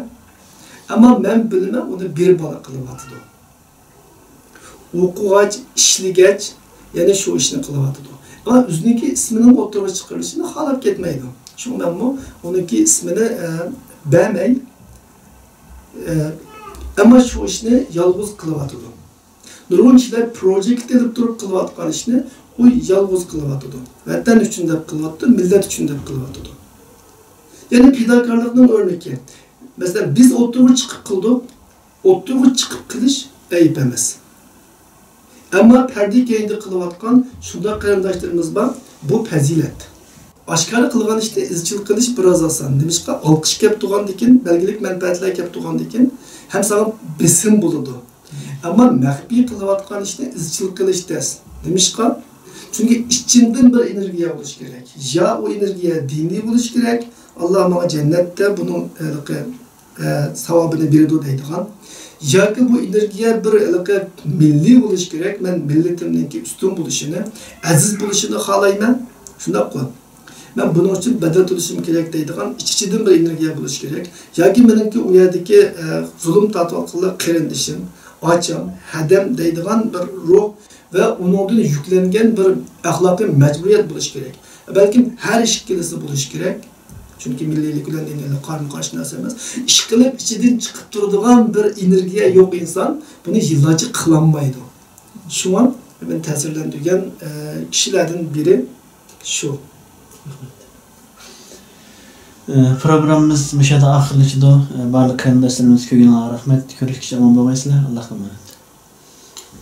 ئەمما مەن بىلىمەن، ئۇنى بىر بالا قىلىۋاتىدۇ. ئوقۇغاچ، ئىشلىگەچ، يەنە شۇ ئىشنى قىلىۋاتىدۇ. ئەمما ئۆزىنىڭكى ئىسمىنىڭ ئوتتۇرىغا چىقىرىلىشىنى خالاپ كەتمەيدۇ. شۇڭا مەنمۇ ئۇنىڭكى ئىسمىنى، ئە، بەرمەي، ئە، ئەمما شۇ ئىشنى يالغۇز قىلىۋاتىدۇ. نۇرغۇن كىشىلەر پروجېكت ئېلىپ تۇرۇپ قىلىۋاتقان ئىشنى ئۇ يالغۇز قىلىۋاتىدۇ. ۋەتەن ئۈچۈن دەپ قىلىۋاتىدۇ، مىللەت ئۈچۈن دەپ قىلىۋاتىدۇ. يەنە پىداكارلىقنىڭ ئۆرنىكى. مەسىلەن، بىز ئوتتۇرىغا چىقىپ قىلدۇق، ئوتتۇرىغا چىقىپ قىلىش ئەيىب ئەمەس. ئەمما پەردە كەينىدە قىلىۋاتقان شۇنداق قېرىنداشلىرىمىز بار، بۇ پەزىلەت. ئاشكارا قىلغان ئىشنى ئىزچىل قىلىش بىراز ئاسان. نېمىشقا؟ ئالقىش كەپ تۇرغاندىكىن، بەلگىلىك مەنپەئەتلەر كەپ تۇرغاندىكىن ھەم ساڭا بېسىم بولىدۇ. ئەمما مەخپىي قىلىۋاتقان ئىشنى ئىزچىل قىلىش تەس. نېمىشقا؟ چۈنكى ئىچىڭدىن بىر ئېنېرگىيە بولۇشى كېرەك. يا ئۇ ئېنېرگىيە دىنىي بولۇشى كېرەك، ئاللا ماڭا جەننەتتە بۇنىڭ ھېلىقى، ئە، ساۋابىنى بېرىدۇ دەيدىغان. ياكى بۇ ئېنېرگىيە بىر ھېلىقى مىللىي بولۇشى كېرەك، مەن مىللىتىمنىڭكى ئۈستۈن بولۇشىنى، ئەزىز بولۇشىنى خالايمەن. شۇنداققۇ؟ مەن بۇنىڭ ئۈچۈن بەدەل تۆلىشىم كېرەك دەيدىغان ئىچ-ئىچىدىن بىر ئېنېرگىيە بولۇشى كېرەك. ياكى مېنىڭكى ئۇ يەردىكى، ئە، زۇلۇم تارتىۋاتقانلار قېرىندىشىم، ئاچام، ھەدەم دەيدىغان بىر روھ ۋە ئۇنىڭدىن يۈكلەنگەن بىر ئەخلاقىي مەجبۇرىيەت بولۇشى كېرەك. بەلكىم ھەر ئىككىلىسى بولۇشى كېرەك. چۈنكى مىللىيلىك بىلەن دىنىيلىك قارىمۇ قارشى نەرسە ئەمەس. ئىشقىلىپ ئىچىدىن چىقىپ تۇرىدىغان بىر ئېنېرگىيە يوق ئىنسان بۇنى يىللارچە قىلالمايدۇ. شۇڭا مېنى تەسىرلەندۈرگەن، ئە، كىشىلەردىن بىرى شۇ. ئە، پروگراممىمىز مۇشۇ يەردە ئاخىرلىشىدۇ. ئە، بارلىق قېرىنداشلىرىمىز، كۆرگىنىڭلارغا رەھمەت. كۆرۈشكىچە ئامان بولغايسىلەر. ئاللاھقا ئامانەت.